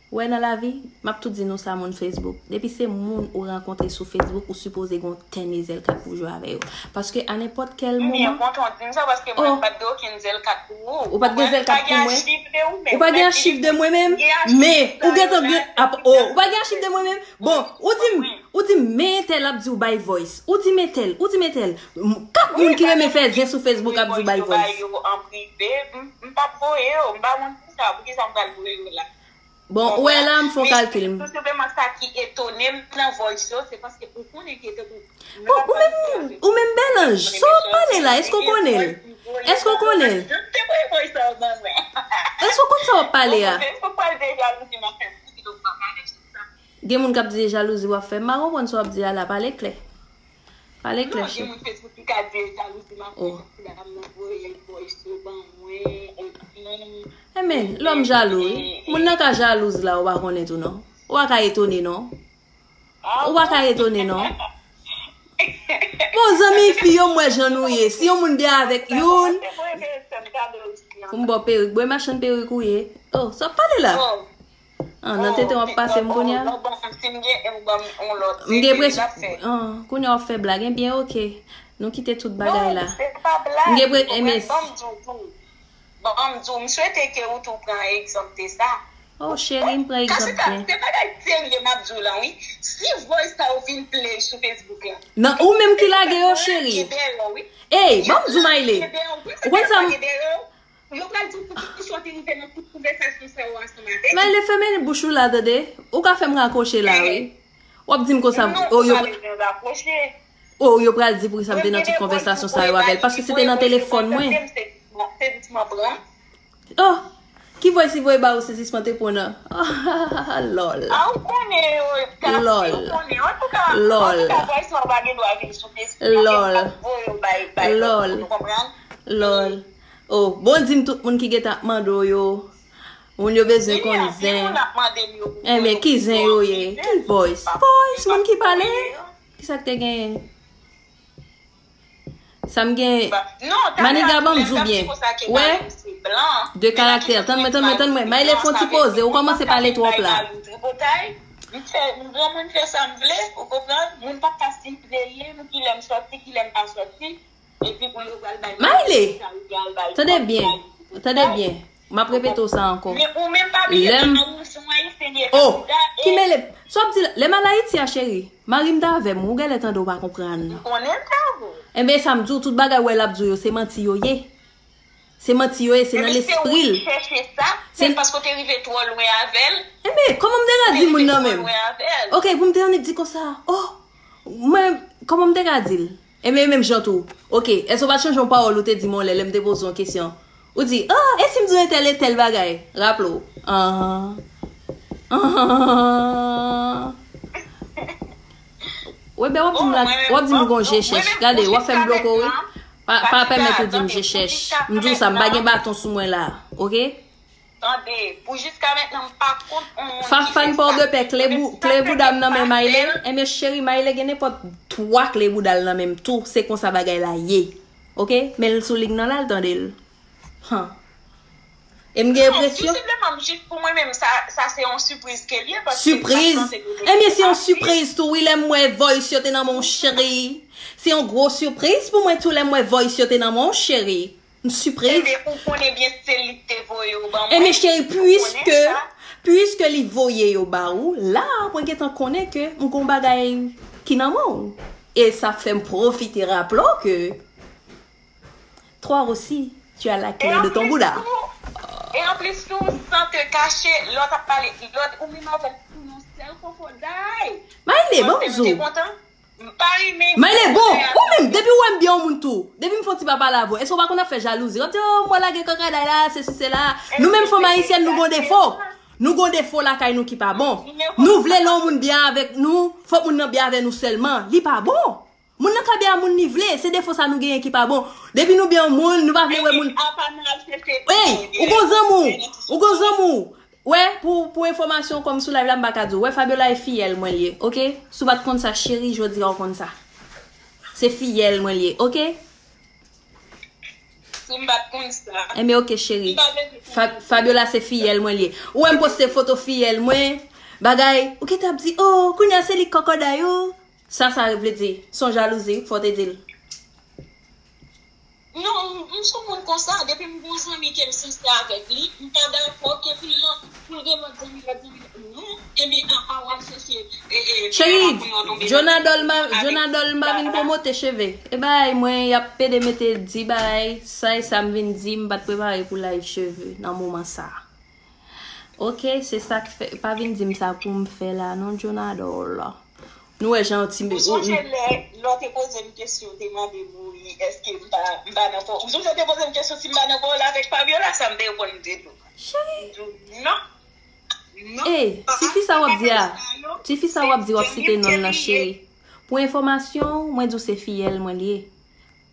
ou wè nan lavi, m ap tou di nou sa, moun Facebook. Depi se moun ou rankontre sou Facebook, ou sipoze gen yon tènye zèl kat pou w jwe avè yo. Paske a nenpòt kèl moman. M byen kontan w di m sa, paske mwen m pa t gen okenn zèl kat pou ou. Ou pa t gen zèl kat pou mwen. Ou pa gen achiv de mwen menm. Men, ou gentan gen, oh, ou pa gen achiv de mwen menm. Bon, ou di m, ou di m, men entèl ap di w bay voice. Ou di m entèl, ou di m entèl. Kat moun ki renmen fè zen sou Facebook ap di w bay voice. M p ap voye yo, m pa konn pou sa, poukisa m pral voye yo la. Bon, ou wè la, m fè yon kalkil. Men, tou senpleman, sa ki etone m nan voice yo, se paske ou konnen ke tankou Bon, ou menm, ou menm Bèlanj, sa w ap pale la, èske w konnen l? Èske w konnen l? Èske w konn sa w ap pale a? Gen moun k ap di se jalouzi w ap fè. M pa konprann sa w ap di a la, pale klè. Pale klè, cheri. Enben, lòm jalou, wi. Moun nan ka jalouz la, ou pa konnen tou, non. Ou pa ka etone, non. Ou pa ka etone, non. Bon, zanmi fi yo, m wè jan nou ye. Si yon moun de avèk youn, pou m ba w perik. Bon, e machann perik ou ye. Oh, sa w ap pale la? Ah, nan tete w ap pase m kounye a? M gen pres, ah, kounye a w ap fè blag. Ebyen, oke. Nou kite tout bagay la. M gen pres, enben. Ban m di w, m swete ke ou tou pran egzanp de sa. Oh, cheri, m pran egzanp byen. Se bagay serye m ap di w la, wi. Si voice sa yo vin play sou Facebook la. Nan ou menm ki lage yo, cheri. Ey, ban m di w, Mayle. Ou konn sa m. Yo pral di w poukisa w te rive nan tout konvèsasyon sa yo ansanm avè m. Mayle, fèmen bouch ou la, tande. Ou ka fè m rakwoche la, wi. W ap di m konsa, oh, yo. Oh, yo pral di poukisa m te nan tout konvèsasyon sa yo avè l, paske se te nan telefòn mwen. Oh, ki voice li voye ba ou, sezisman te pran nan? Lòl. Lòl. Lòl. Lòl. Lòl. Oh, bon, di m tout moun ki gentan ap mande w yo. Moun yo bezwen konn zen. Enben, ki zen yo ye? Ki voice? Voice, moun ki pale? Kisa k te genyen? Sa m gen. Maniga, ban m di w byen. Wè? De karaktè. Tann mwen, tann mwen, tann mwen. Mayle, fè yon ti poze. Ou kòmanse pale twòp la. M fè, m granmoun fè sa m vle, ou konprann? Moun pa ka siveye m, kilè m sòti, kilè m pa sòti. Epi pou yo pral bay Mayle, sa, yo pral bay tande byen, tande byen. M ap repete w sa ankò. Men ou menm pa bliye, Manou se yon Ayisyen, li e kandida. Oh, ki mele? Sa w ap di la? Lè m al Ayiti a, cheri, mari m t avè m, ou genlè tande w pa konprann. M konnen m t avè w. Enben, sa m di w, tout bagay w wè l ap di w yo, se manti yo ye. Se manti yo ye, se nan lespri l. Epi se ou ki chèche sa, se paske w te rive twò lwen avè l. Enben, kòman m te ka di moun nan menm? Ok, pou m te annik di konsa, oh, mwen, kòman m te ka di l? Enben, menm jan tou. Ok, èske w pa t chonje yon pawòl ou te di m yon lè, lè m te poze w yon kesyon? Ou di, oh, e si m di w entèl, entèl bagay? Raple w. Anhan. Anhan. Webe, w ap di m la, w ap di m gon je chèch. Gade, w ap fè m bloke w, wi. Pa, pa pèmèt ou di m je chèch. M di w sa, m pa gen baton sou mwen la, ok? Tande, pou jiska mentnan, m pa kont yon moun ki fè sa. Fafan pa w de pè, kle bou-, kle bouda m nan men Mayle. Enben, cheri, Mayle gen nenpòt twa kle bouda l nan men m tou. Se konsa bagay la ye. Ok? Men l sou liy nan la, l tande l. Han. E m gen enpresyon. Non, tou senpleman, jis pou mwen menm, sa, sa se yon sipriz ke l ye, paske m pa t panse ke w te gen sa. Sipriz? Enben, se yon sipriz tou, wi, lè m wè voice yo te nan men w, cheri. Se yon gwo sipriz pou mwen tou, lè m wè voice yo te nan men w, cheri. M sipriz. Enben, ou konnen byen se li k te voye yo ban mwen. Enben, cheri, piske, piske li voye yo ba ou, la, mwen gentan konnen ke m gon bagay ki nan men w. E sa fè m pwofite raple w ke toi aussi, tu as la clé de ton bouda. E anplis tou, san te kache, lè w t ap pale, lè w t, ou menm avè l tou yon sèl kokoday. Mayle, ban m di w. M pa renmen Mayle, bon, ou menm, depi w wè m byen yon moun tou, depi m fè yon ti pa pale avè w, èske w pa konn ap fè jalouzi? W ap di, oh, mwen lage kòkòday la, sesi, sela. Nou menm fanm ayisyèn, nou gon defo. Nou gon defo lakay nou ki pa bon. Nou vle lè yon moun byen avèk nou, fòk moun nan byen avè nou sèlman. Li pa bon. Moun nan ka byen a moun li vle, se defo sa nou genyen ki pa bon. Depi nou byen yon moun, nou pa vle wè moun. Epi, apa nou al chèche. Ey, ou gon zanmi w, ou gon zanmi w. Wè, pou, pou enfòmasyon kòm sou live la, m pa ka di w. Wè, Fabiola e fiyèl mwen l ye, ok? Si w pa t konn sa, cheri, jodi a w konn sa. Se fiyèl mwen l ye, ok? Si m pa t konn sa. Enben, ok, cheri. M pa bezwen konn. Fa-, Fabiola se fiyèl mwen l ye. Ou wè m poste foto fiyèl mwen, bagay, ou gentan ap di, oh, kounye a se li k kòkòday, oh. Sa, sa vle di, se yon jalouzi, fò w te di l. Non, m, m se yon moun konsa, depi m gon zanmi ke m sensè avèk li, m pa dakò ke pou l, pou l gen lòt zanmi, lòt zanmi, non, enben, apa w al chèche, e, e, cheri, Jonadol, m pa, Jonadol, m pa vin pwomote cheve. E bay, mwen, y ap pede mete di bay, sa e sa m vin di, m pa t prepare pou live cheve nan moman sa. Ok, se sa k fè, pa vin di m sa pou m fè la, non, Jonadol. Nou wè jan ti. Ou sonje lè, lè w te poze m kesyon, w te mande m, wi, èske m pa, m pa nan kò-, ou sonje w te poze m kesyon si m pa nan kòl avèk Fabiola, sa m te reponn m te di w. Cheri. M di w, non. Non. Ey, pa tifi sa w ap di a, tifi sa w ap di, w ap site non l nan, cheri. Pou enfòmasyon w, mwen di w se fiyèl mwen l ye.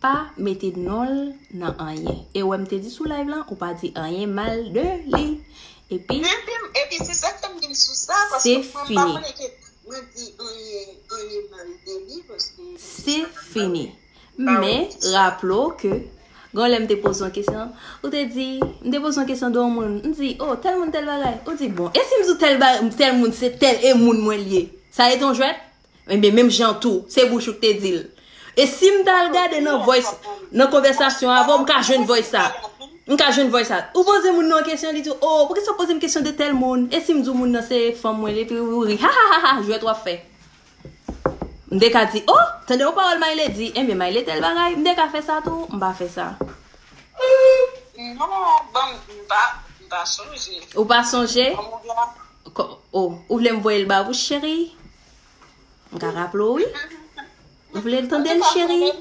Pa mete non l nan anyen. E wè m te di sou live lan, ou pa di anyen mal de li. Epi, epi, epi se sa k fè m vin sou sa, paske mwen m pa konnen ke mwen di anyen, anyen mal de li, paske se fini. Men, raple w ke, gon lè m te poze yon kesyon, ou te di, m te poze yon kesyon de yon moun, m di, oh, tèl moun, tèl bagay. Ou di, bon, e si m di w tèl ba-, tèl moun, se tèl e moun mwen l ye? Sa rete yon jwèt? Enben, menm jan tou, se bouch ou k te di l. E si m t al gade nan voice, nan konvèsasyon avè w, m ka jwenn voice sa. M ka jwenn voice sa. Ou poze moun nan yon kesyon, li di w, oh, poukisa w poze m kesyon de tèl moun? E si m di w moun nan se fanm mwen, epi ou ri, ha, ha, ha, ha, jwèt w ap fè. M te ka di, oh, tande yon pawòl Mayle di, enben, Mayle tèl bagay, m te ka fè sa tou, m pa fè sa. Non, ban m, m pa, m pa sonje. Ou pa sonje? Ban m yon. Ko-, oh, ou vle m voye l ba ou, cheri? M ka raple w, wi. Ou vle l tande l, cheri?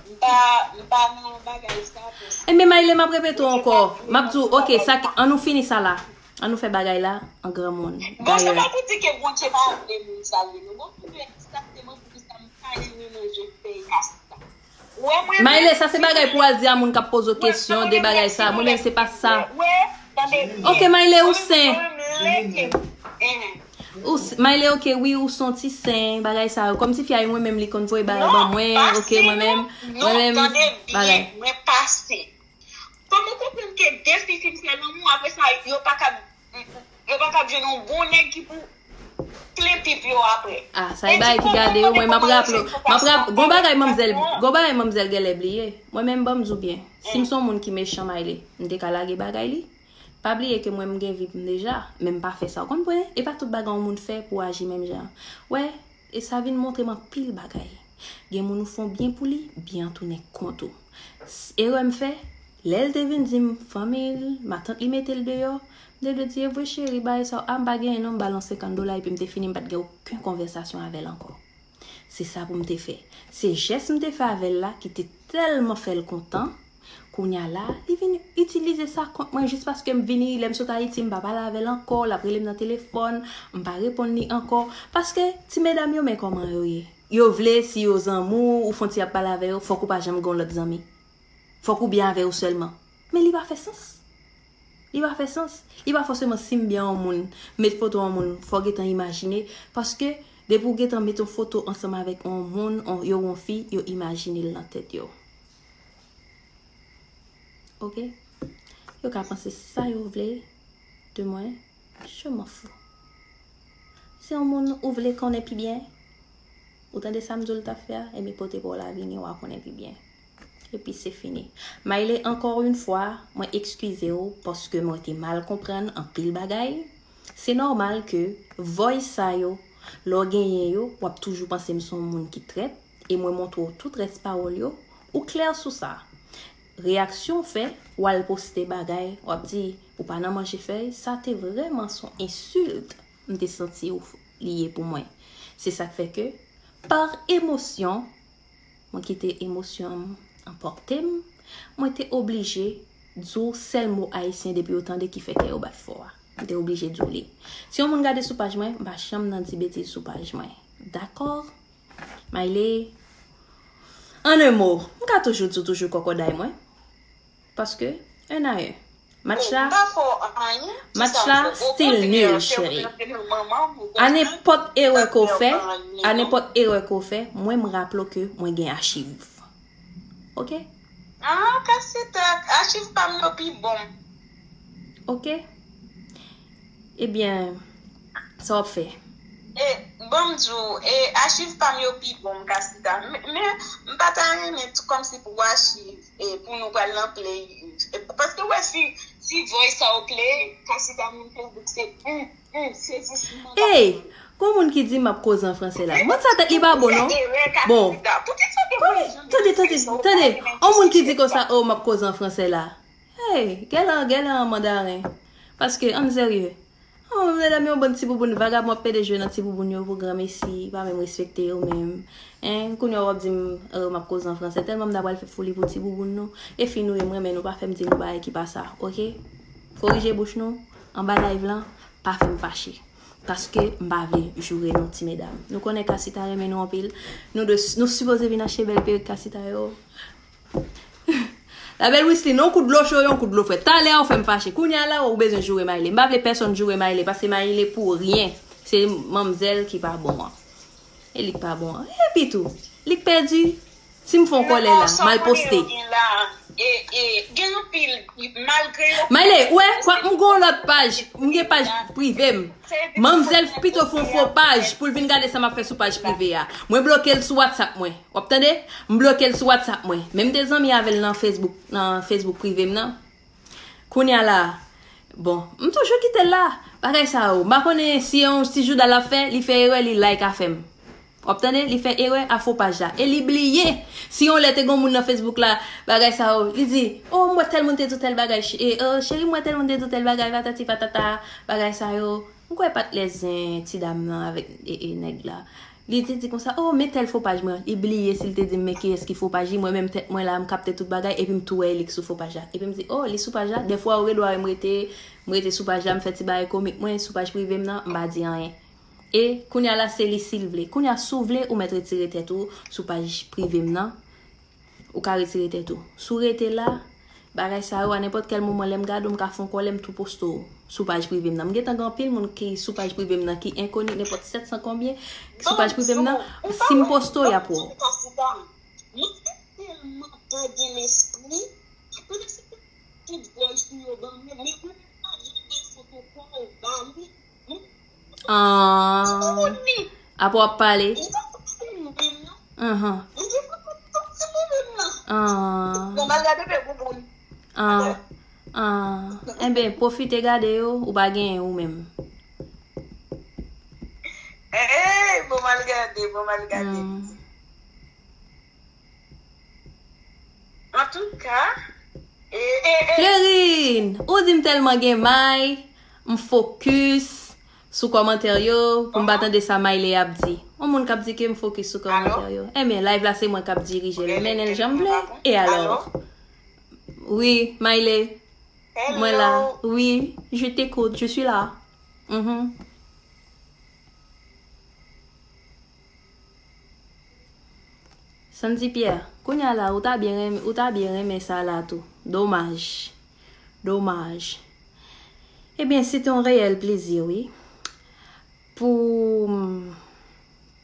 M pa, m pa nan bagay sa, paske. Enben, Mayle, m ap repete w ankò. M ap di w, ok, sa ki, an nou fini sa la. An nou fè bagay la an granmoun. Bon, se pa pou di ke Bondye pa vle moun sa l ye, non. Bon, pou nou egzakteman poukisa m pa renmen manje fèy kastèy. Mayle, sa se bagay pou w al di a moun k ap poze w kesyon de bagay sa. Mwen menm, se pa sa. Ok, Mayle, ou sen. Ou s-, Mayle, ok, wi, ou s-, on ti sen, bagay sa yo. Kòm ti fi a, mwen menm, li konn voye bagay ban mwen, ok, mwen menm, mwen menm, bagay. Mwen pa sen. Kòman w konprann ke de fi fin fè lanmou, apre sa, yo pa ka, yo pa ka jwenn yon bon nèg ki pou, Kle pip yo apre. Ah, sa e bagay ki gade yo, mwen m ap raple w. M ap rap, gon bagay manmzèl, gon bagay manmzèl genlè bliye. Mwen menm ban m di w byen. Si m se yon moun ki mechan, Mayle, m te ka lage bagay li. Pa bliye ke mwen m gen vi m deja, men m pa fè sa. Ou konn pwen? E pa tout bagay yon moun fè pou aji menm jan. Wè, e sa vin montre m anpil bagay. Gen moun ou fè yon byen pou li, byen an tounen kont ou. Erè m fè, lè l te vin di m fanmi l, matant li mete l deyò, m te dwe di, e vre cheri, bagay sa, a m pa genyen non, m ba l yon senkant dola epi m te fini, m pa t gen okenn konvèsasyon avè l ankò. Se sa pou m te fè. Se jès m te fè avè l la ki te tèlman fè l kontan. Kounye a la, li vin itilize sa kont mwen jis paske m vini, lè m sot Ayiti, m pa pale avè l ankò, l ap rele m nan telefòn, m pa reponn li ankò. Paske ti medam yo, men kòman yo ye. Yo vle, si yo zanmi w, ou fon ti ap pale avè yo, fòk ou pa janm gen yon lòt zanmi. Fòk ou byen avè yo sèlman. Men li pa fè sans. Li pa fè sans. Li pa fòseman si m byen yon moun, met foto yon moun, fò w gentan imajine. Paske, depi w gentan met yon foto ansanm avèk yon moun, yon, yo yon fi, yo imajine l nan tèt yo. Oke? Yo ka panse sa yo vle de mwen. Je m'en fous. Se yon moun ou vle konnen pi byen. Ou tande sa m di w l t ap fè a? Ebyen, pote pa w la vini, w a konnen pi byen. Epi se fini. Mayle, encore une fois, mwen ekskize w paske mwen te mal konprann anpil bagay. Se nòmal ke voice sa yo, lè w genyen yo, w ap toujou panse m se yon moun ki trèt, e mwen montre w tout rès pawòl yo, ou klè sou sa. Reyaksyon w fè, w al poste bagay, w ap di, ou pa nan manje fèy, sa te vrèman se yon ensilt m te santi w f-, li ye pou mwen. Se sa k fè ke, pa emosyon, mwen kite emosyon m anpòte m, mwen te oblije di w sèl mo ayisyen depi yo tande ki fè kè yo bat fò a. M te oblije di w li. Si yon moun gade sou paj mwen, m pa janm nan di betiz sou paj mwen. Dakò? Mayle, en un mot, m ka toujou di w toujou kòkòday mwen. Paske, un à un. Match la, match la still nul, cheri. A nenpòt erè ke w fè, a nenpòt erè ke w fè, mwen m raple w ke mwen gen achiv. Oke? Ah, Kasita, achiv pa m yo pi bon. Oke? Ebyen, sa w ap fè? E, ban m di w, e, achiv pa m yo pi bon, Kasita. Men, men, m pa ta renmen tou kòmsi pou achiv, e, pou nou pral nan play. E, paske, wè, si, si voice sa w play, Kasita moun Facebook se, hmm, hmm, sezisman. Ey, gon moun ki di m ap koze an franse la. Mwen sa tèt li pa bon, non. Bon. Tande, tande, tande, tande. On moun ki di konsa, oh, m ap koze an franse la. Hey, gèlè, gèlè an mandaren. Paske, ann serye. Oh, medam yo, bann ti bouboun vagabon ap pede jwe nan ti bouboun yo pou granmesi, pa menm respekte yo menm. Hein, kounye a w ap di m, euh, m ap koze an franse. Tèlman m ta pral fè foli pou ti bouboun nou. E fi nou ye, m renmen nou, pa fè m di nou bagay ki pa sa, oke? Korije bouch nou, anba live lan, pa fè m fache. Paske m pa vle joure nou, ti medam. Nou konnen Kasita renmen nou anpil. Nou de, nou sipoze vin achte bèl perik Kasita yo. La belle Wisly, non, kout dlo cho, yon kout dlo frèt. Talè a ou fè m fache. Kounye a la, ou bezwen joure Mayle. M pa vle pèsonn joure Mayle, paske Mayle pou ryen. Se manmzèl ki pa bon an. E li k pa bon an. Epi tou, li k pèdi. Si m fè yon kòlè la, m al poste. E, e, gen anpil, malgre yo. Mayle, ou wè, kwa, m gen yon lòt paj, m gen paj prive m. Manmzèl pito fè yon fo paj pou l vin gade sa m ap fè sou paj prive a. Mwen bloke l sou WhatsApp mwen. W ap tande? M bloke l sou WhatsApp mwen. Men m te zanmi avè l nan Facebook, nan Facebook prive m nan. Kounye a la, bon, m toujou kite l la. Bagay sa yo, m pa konnen si yon ti jouda l ap fè, li fè erè, li like afè m. W ap tande? Li fè erè a fo paj la. E li bliye. Si yon lè te gon moun nan Facebook la, bagay sa yo, li di, oh, m wè tèl moun te di w tèl bagay, ch-, e, oh, cheri, m wè tèl moun te di w tèl bagay, patati patata, bagay sa yo. M kwè pa t lè zen ti dam nan avèk, e, e, nèg la. Li te di konsa, oh, men tèl fo paj mwen. Li bliye si l te di m, men kiyès ki fo paj li. Mwen menm tèt mwen la, m kapte tout bagay, epi m tou wè e li k sou fo paj la. Epi m di, oh, li sou paj la. Dèfwa ou gen dwa wè m rete, m rete sou paj la, m fè ti bagay komik mwen, sou paj prive m nan, m pa di anyen. E kounye a la, se li si l vle. Kounye a, si w vle, ou mèt retire tèt ou sou paj prive m nan. Ou ka retire tèt ou. Si w rete la, bagay sa yo, a nenpòt kèl moman, lè m gade w, m ka fè yon kòlè, m tou poste w sou paj prive m nan. M gentan gen anpil moun ki sou paj prive m nan, ki enkoni, nenpòt sèt san konbyen, sou paj prive m nan, si m poste w, y ap wè w. Mwen tèlman pa gen lespri, tout voice nou yo ban mwen, men mwen pa gen foto kò w ba li. Ah. Apre w ap pale. Li pa soti pou moun menm, non. Ahan. Li di pou tout ti moun menm nan. Ah. Bon, m al gade pe bouboun. Ah. Ah. Enben, pwofite gade yo, ou pa genyen ou menm. Eh, bon, m al gade, bon, m al gade. Hmm. Antouka, e, e, e. Fleurine, ou di m tèlman gen may, m fokis sou kòmantè yo, pou m pa tande sa Mayle ap di. Yon moun k ap di ke m fokis sou kòmantè yo. Ebyen, live la se mwen k ap dirije l, mennen l jan m vle. E alò? Wi, Mayle. Mwen la. Wi, je t'écoute, je suis là. Mhm. Sandy Pierre, kounye a la, ou ta byen renmen, ou ta byen renmen sa la tou. Domaj. Domaj. Ebyen, se te yon reyèl plezi, wi. Pou,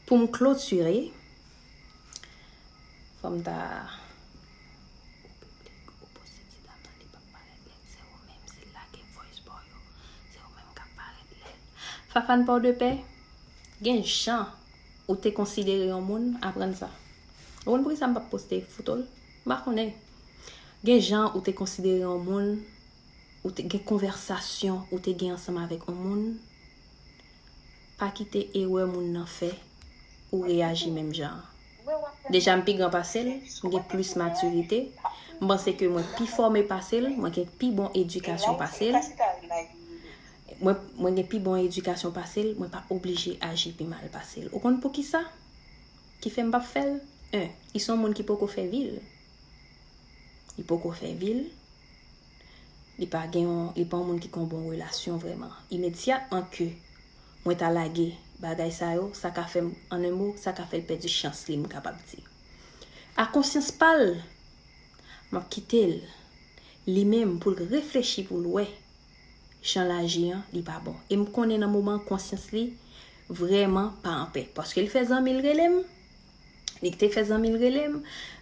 pou m klotire, fò m ta, ou piblik, ou poste ti dam nan, li p ap parèt lè. Se ou menm, se lage voice pa w yo. Se ou menm k ap parèt lè. Fafane Pòdepè, gen jan ou te konsidere yon moun, aprann sa. Ou konn poukisa m p ap poste foto l? M pa konnen. Gen jan ou te konsidere yon moun, ou te gen konvèsasyon ou te gen ansanm avèk yon moun, pa kite erè moun nan fè ou reyaji menm jan an. Deja m pi gran pase l, m gen plis matirite, m panse ke mwen pi fòme pase l, mwen gen pi bon edikasyon pase l. Mwen, mwen gen pi bon edikasyon pase l, mwen pa oblije aji pi mal pase l. Ou konn poukisa? Ki fè m p ap fè l? En, li se yon moun ki poko fè vi l. Li poko fè vi l. Li pa gen yon, li pa yon moun ki gen yon bon relasyon vrèman. Imedyatman ke mwen ta lage bagay sa yo, sa ka fè m, an en mo, sa ka fè l pèdi chans li, m kapab di. A konsyans pa l, m ap kite l, li menm, pou l reflechi, pou l wè jan l aji an, li pa bon. E m konnen nan moman an, konsyans li vrèman pa anpè. Paske l fè zanmi l rele m, li te fè zanmi l rele m,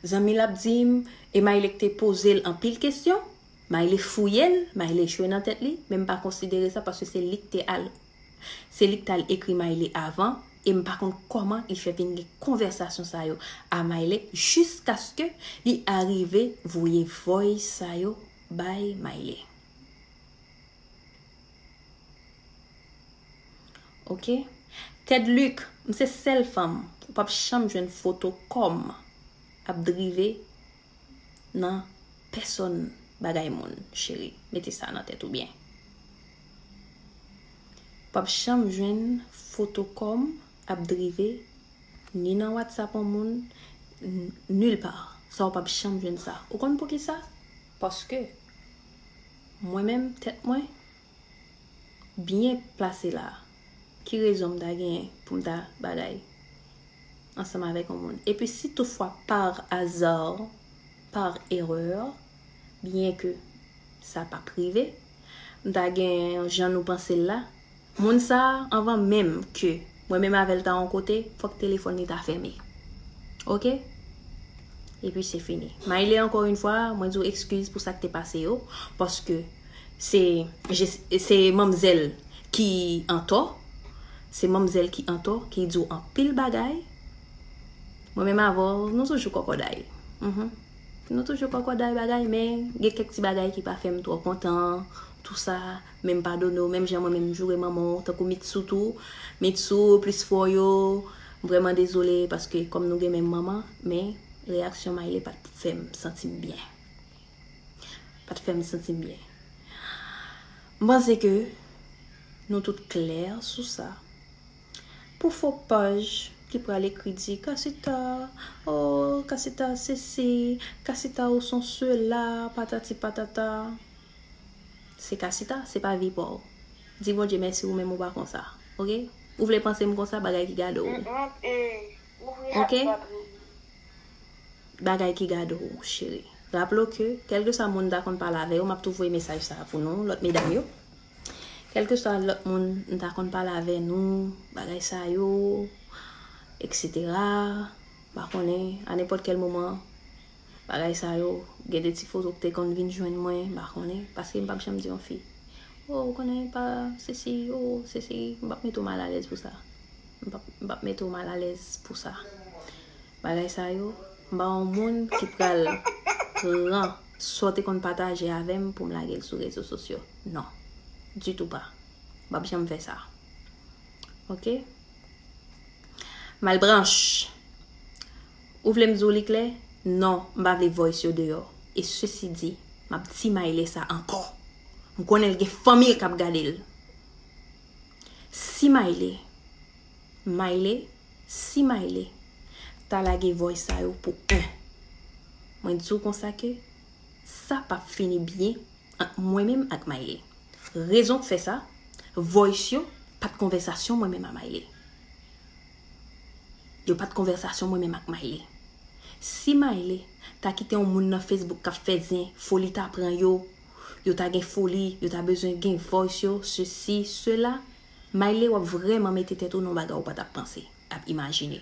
zanmi l ap di m, e Mayle k te poze l anpil kesyon, Mayle fouye l, Mayle jwe nan tèt li, men m pa konsidere sa paske se li k te al, se li k t al ekri Mayle avan, e m pa konn kòman li fè vin gen konvèsasyon sa yo a Mayle jiskaske li arive voye voice sa yo bay Mayle. Ok? Ted Luc, m se sèl fanm, ou p ap janm jwenn foto kò m ap drive nan pèsòn bagay moun, cheri. Mete sa nan tèt ou byen. Ou p ap janm jwenn foto kò m ap drive ni nan WhatsApp yon moun, n-, nulle part. Sa ou p ap janm jwenn sa. Ou konn poukisa? Paske mwen menm, tèt mwen byen plase la. Ki rezon m ta genyen pou m ta bagay ansanm avèk yon moun? Epi si toutfwa, par hasard, par erreur, byen ke sa p ap rive, m ta gen jan nou panse l la, moun sa a, anvan menm ke mwen menm avè l ta yon kote, fòk telefòn li ta fèmen. Ok? Epi se fini. Mayle, ankò yon fwa, mwen di w ekskiz pou sa k te pase yo, paske se, se manmzèl ki antò, se manmzèl ki antò, ki di w anpil bagay. Mwen menm avè w, nou toujou kòkòday. Mhm. Nou toujou kòkòday bagay, men gen kèk ti bagay ki pa fè m twò kontan, tou sa, men m padone w, menm jan mwen menm m joure manman w, tankou Mitsou tou, Mitsou, plis Froyo, m vrèman dezole, paske kòm nou gen menm manman, men reyaksyon Mayle pa t fè m santi m byen. Pa t fè m santi m byen. M panse ke nou tout klè sou sa. Pou fo paj ki pral ekri di Casita, oh, Casita sesi, Casita ou son sela, patati patata. Se Casita, se pa vi pa w. Di Bondye mèsi ou menm ou pa konsa, ok? Ou vle panse m konsa, bagay ki gade w. Ok? Bagay ki gade w, cheri. Raple w ke, kèlkeswa moun m ta konn pale avè yo, m ap tou voye mesaj sa a pou nou, lòt medam yo. Kèlkeswa lòt moun m ta konn pale avè nou, bagay sa yo, et cetera. M pa konnen, a nenpòt kèl moman, bagay sa yo, gen de ti foto k te konn vin jwenn mwen, m pa konnen, paske m p ap janm di yon fi, Oh, ou konnen pa sesi, oh, sesi, m p ap mete w malalèz pou sa. M p ap, m p ap mete w malalèz pou sa. Bagay sa yo, m pa yon moun ki pral pran sa w te konn pataje avè m pou m lage l sou rezo sosyo. Non. Ditou pa. M p ap janm fè sa. Oke? Malbranch, ou vle m di w li klè? Non, m pa vle voice yo deyò. E sesi di, m ap di Mayle sa ankò. M konnen l gen fanmi l k ap gade l. Si Mayle, Mayle, si Mayle ta lage voice sa yo pou en, mwen di w konsa ke sa p ap fini byen ant mwen menm ak Mayle. Rezon k fè sa, voice yo pa t konvèsasyon mwen menm a Mayle. Yo pa t konvèsasyon mwen menm ak Mayle. Si Mayle ta kite yon moun nan Facebook k ap fè zen, foli ta pran yo, yo ta gen foli, yo ta bezwen gen voice yo, sesi, sela, Mayle, w ap vrèman mete tèt ou nan yon bagay ou pa t ap panse, ap imajine.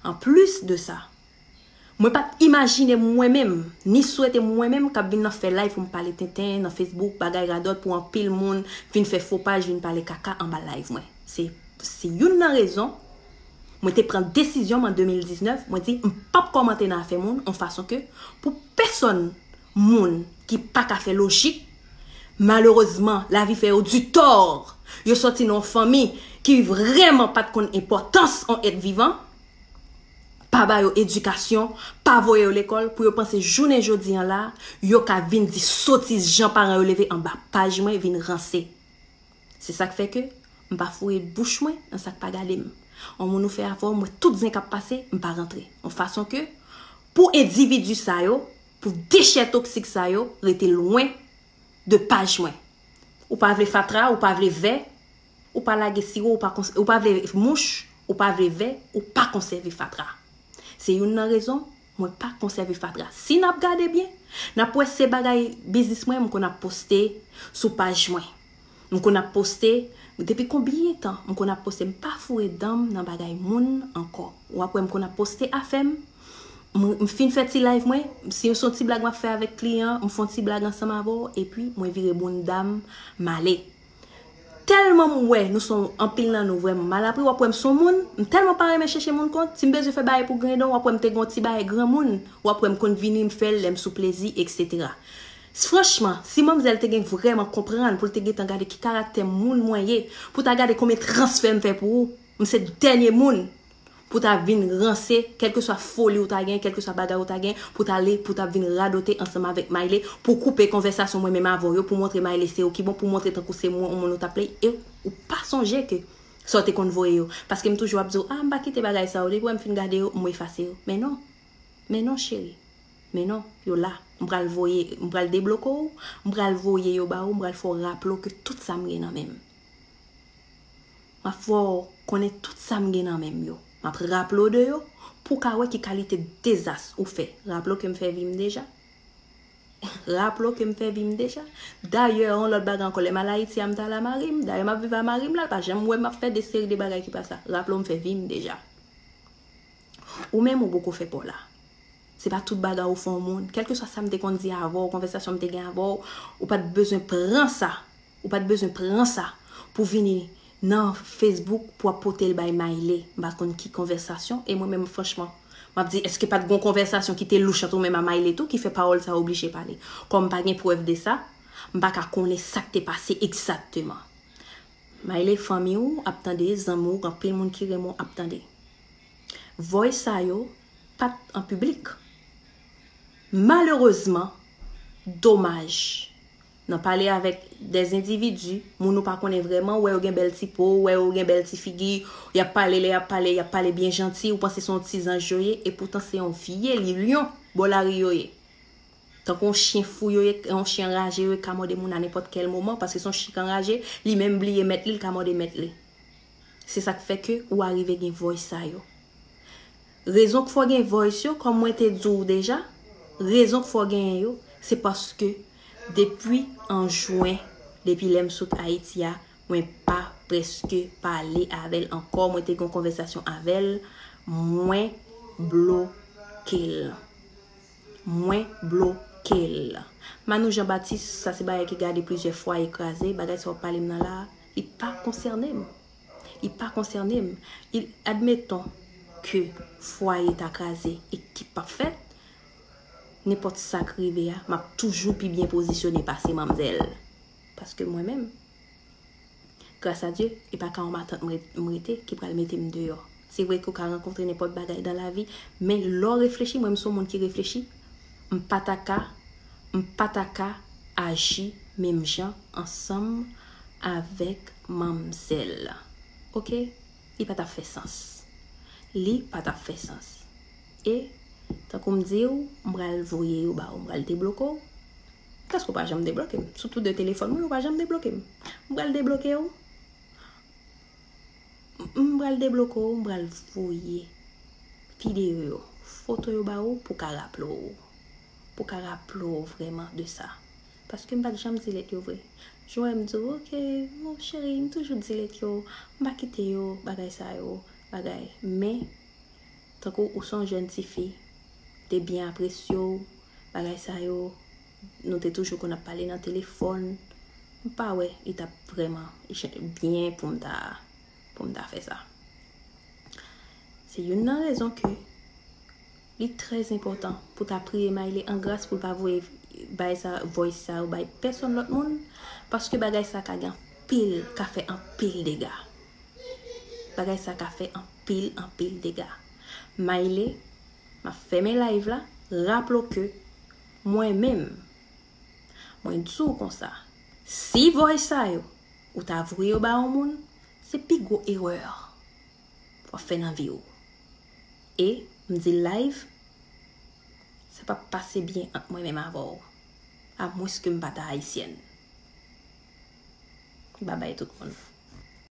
Anplis de sa, mwen pa t imajine mwen menm, ni swete mwen menm k ap vin nan fè live pou m pale tenten nan Facebook, bagay radòt pou anpil moun vin fè fo paj, vin pale kaka anba live mwen. Se, se youn nan rezon mwen te pran desizyon m an de mil diznèf, mwen di m p ap kòmante nan afè moun yon fason ke pou pèsòn moun ki pa ka fè lojik, malerezman, lavi fè yo di tò. Yo sòti nan yon fanmi ki vrèman pa t konn enpòtans yon èt vivan, pa ba yo edikasyon, pa voye yo lekòl, pou yo panse jounen jodi an la, yo ka vin di sotiz jan paran yo leve anba paj mwen vin ranse. Se sa k fè ke m pa foure bouch mwen nan sa k pa gade m. Yon moun ou fè afè w, m wè tout zen k ap pase, m pa rantre. Yon fason ke pou endividi sa yo, pou dechè toksik sa yo, rete lwen de paj mwen. Ou pa vle fatra, ou pa vle vè, ou pa lage siwo, ou pa kons-, ou pa vle mouch, ou pa vle vè, ou pa konsève fatra. Se youn nan rezon mwen pa konsève fatra. Si n ap gade byen, n ap wè se bagay biznis mwen m konn ap poste sou paj mwen. M konn ap poste, depi konbyen tan m konn ap poste, m pa foure dan m nan bagay moun ankò. W ap wè m konn ap poste afè m, m, m fin fè ti live mwen, si se yon ti blag m ap fè avèk kliyan, m fè yon ti blag ansanm avè w, epi mwen vire bounda m, m ale. Tèlman m wè nou se yon, anpil nan nou vrèman malapre, w ap wè m se yon moun, m tèlman pa renmen chèche moun kont, si m bezwen fè bagay pou grandon, w ap wè m te gen yon ti bagay granmoun, w ap wè m konn vini, m fè l lè m sou plezi, etsetera. Franchman, si manmzèl te gen vrèman konprann pou l te gentan gade ki karaktè moun mwen ye, pou ta gade konbyen transfè m fè pou ou, m se dènye moun pou ta vin ranse, kèlkeswa foli ou ta gen, kèlkeswa bagay ou ta gen, pou ta ale, pou ta vin radote ansanm avèk Mayle, pou koupe konvèsasyon mwen menm avè w yo, pou montre Mayle se ou ki bon, pou montre tankou se mwen, yon moun ou t ap play, e ou pa sonje ke sa w te konn voye yo. Paske m toujou ap di w, a, m pa kite bagay sa yo, depi w wè m fin gade yo, m efase yo. Men non. Men non, cheri. Men non, yo la. M pral voye, m pral debloke w, m pral voye yo ba ou, m pral fè w raple w ke tout sa m gen nan men m. M ap fè w konnen tout sa m gen nan men m yo. M ap raple w de yo, pou w ka wè ki kalite dezas ou fè. Raple w ke m fè vi m deja. Raple w ke m fè vi m deja. Dayè, yon lòt bagay ankò, lè m al Ayiti a, m t al a mari m. Dayè, m ap viv a mari m la, l pa janm wè m ap fè de seri de bagay ki pa sa. Raple w m fè vi m deja. Ou menm, ou poko fè pa w la. Se pa tout bagay ou fè yon moun. Kèlkeswa sa m te konn di avè w, konvèsasyon m te gen avè w, ou pa t bezwen pran sa. Ou pa t bezwen pran sa pou vini nan Facebook pou w ap pote l bay Mayle. M pa konn ki konvèsasyon. E mwen menm, franchman, m ap di, èske pa t gon konvèsasyon ki te louch ant ou menm a Mayle tou, ki fè pawòl sa yo oblije pale? Kòm m pa gen prèv de sa, m pa ka konnen sa k te pase egzakteman. Mayle, fanmi w ap tande, zanmi w, gen anpil moun ki renmen w ap tande. Voice sa yo pa t an piblik. Malerezman, domaj, nan pale avèk dè endividi, moun ou pa konnen vrèman, wè yo gen bèl ti po, wè yo gen bèl ti figi, y ap pale, lè y ap pale, y ap pale byen janti, ou panse se yon ti zanj yo ye, epoutan se yon vye lyon bò lari yo ye. Tankou yon chen fou yo ye, yon chen anraje yo ye, ka mòde moun a nenpòt kèl moman, paske se yon chen ki anraje, li menm bliye mèt li, l ka mòde mèt li. Se sa k fè ke ou arive gen voice sa yo. Rezon k fè w gen voice yo, kòm mwen te di w deja, rezon k fè w genyen yo, se paske depi an jen, depi lè m sot Ayiti a, mwen pa prèske pale avè l ankò. Mwen te gen yon konvèsasyon avè l, mwen bloke l. Mwen bloke l. Manou Jean Baptiste, sa se bagay ki gade plizyè fwaye kraze, bagay sa w ap pale m nan la, li pa konsène m. Li pa konsène m. Admeton ke fwaye ta kraze e ki p ap fèt, nenpòt sa k rive a, m ap toujou pi byen pozisyone pase manmzèl. Paske mwen menm, gras a Dye, e pa ka yon matant m re- m rete ki pral mete m deyò. Se vre ke w ka rankontre nenpòt bagay dan lavi, men lè w reflechi, mwen m se yon moun ki reflechi, m pa ta ka, m pa ta ka aji menm jan ansanm avèk manmzèl. Oke? Li pa t ap fè sans. Li pa t ap fè sans. E, tankou m di w, m pral voye yo ba ou, m pral debloke w. Paske w pa janm debloke m. Sou tou de telefòn mwen, ou pa janm debloke m. M pral debloke w. M pral debloke w, m pral voye videyo yo, foto yo ba ou pou ka raple w. Pou ka raple w vrèman de sa. Paske m pa t janm delete yo vre. Jan w wè m di w, oke, mon cheri, m toujou delete yo, m pa kite yo, bagay sa yo, bagay. Men, tankou ou se yon jèn tifi, m te byen apresye w, bagay sa yo, nou te toujou konn ap pale nan telefòn, m pa wè li t ap vrèman byen pou m ta, pou m ta fè sa. Se youn nan rezon ke li trè enpòtan pou ta priye Maile an gras pou l pa voye bay sa, voice sa yo bay pèsonn lòt moun, paske bagay sa ka gen anpil, ka fè anpil dega. Bagay sa ka fè anpil, anpil dega. Maile, m ap fèmen live la, raple w ke mwen menm, mwen di w konsa, si voice sa yo, ou ta voye yo ba yon moun, se pi gwo erè w ap fè nan vi w. E, m di l live, sa p ap pase byen ant mwen menm avè w. Amwenske m pa ta ayisyèn. Babay tout moun.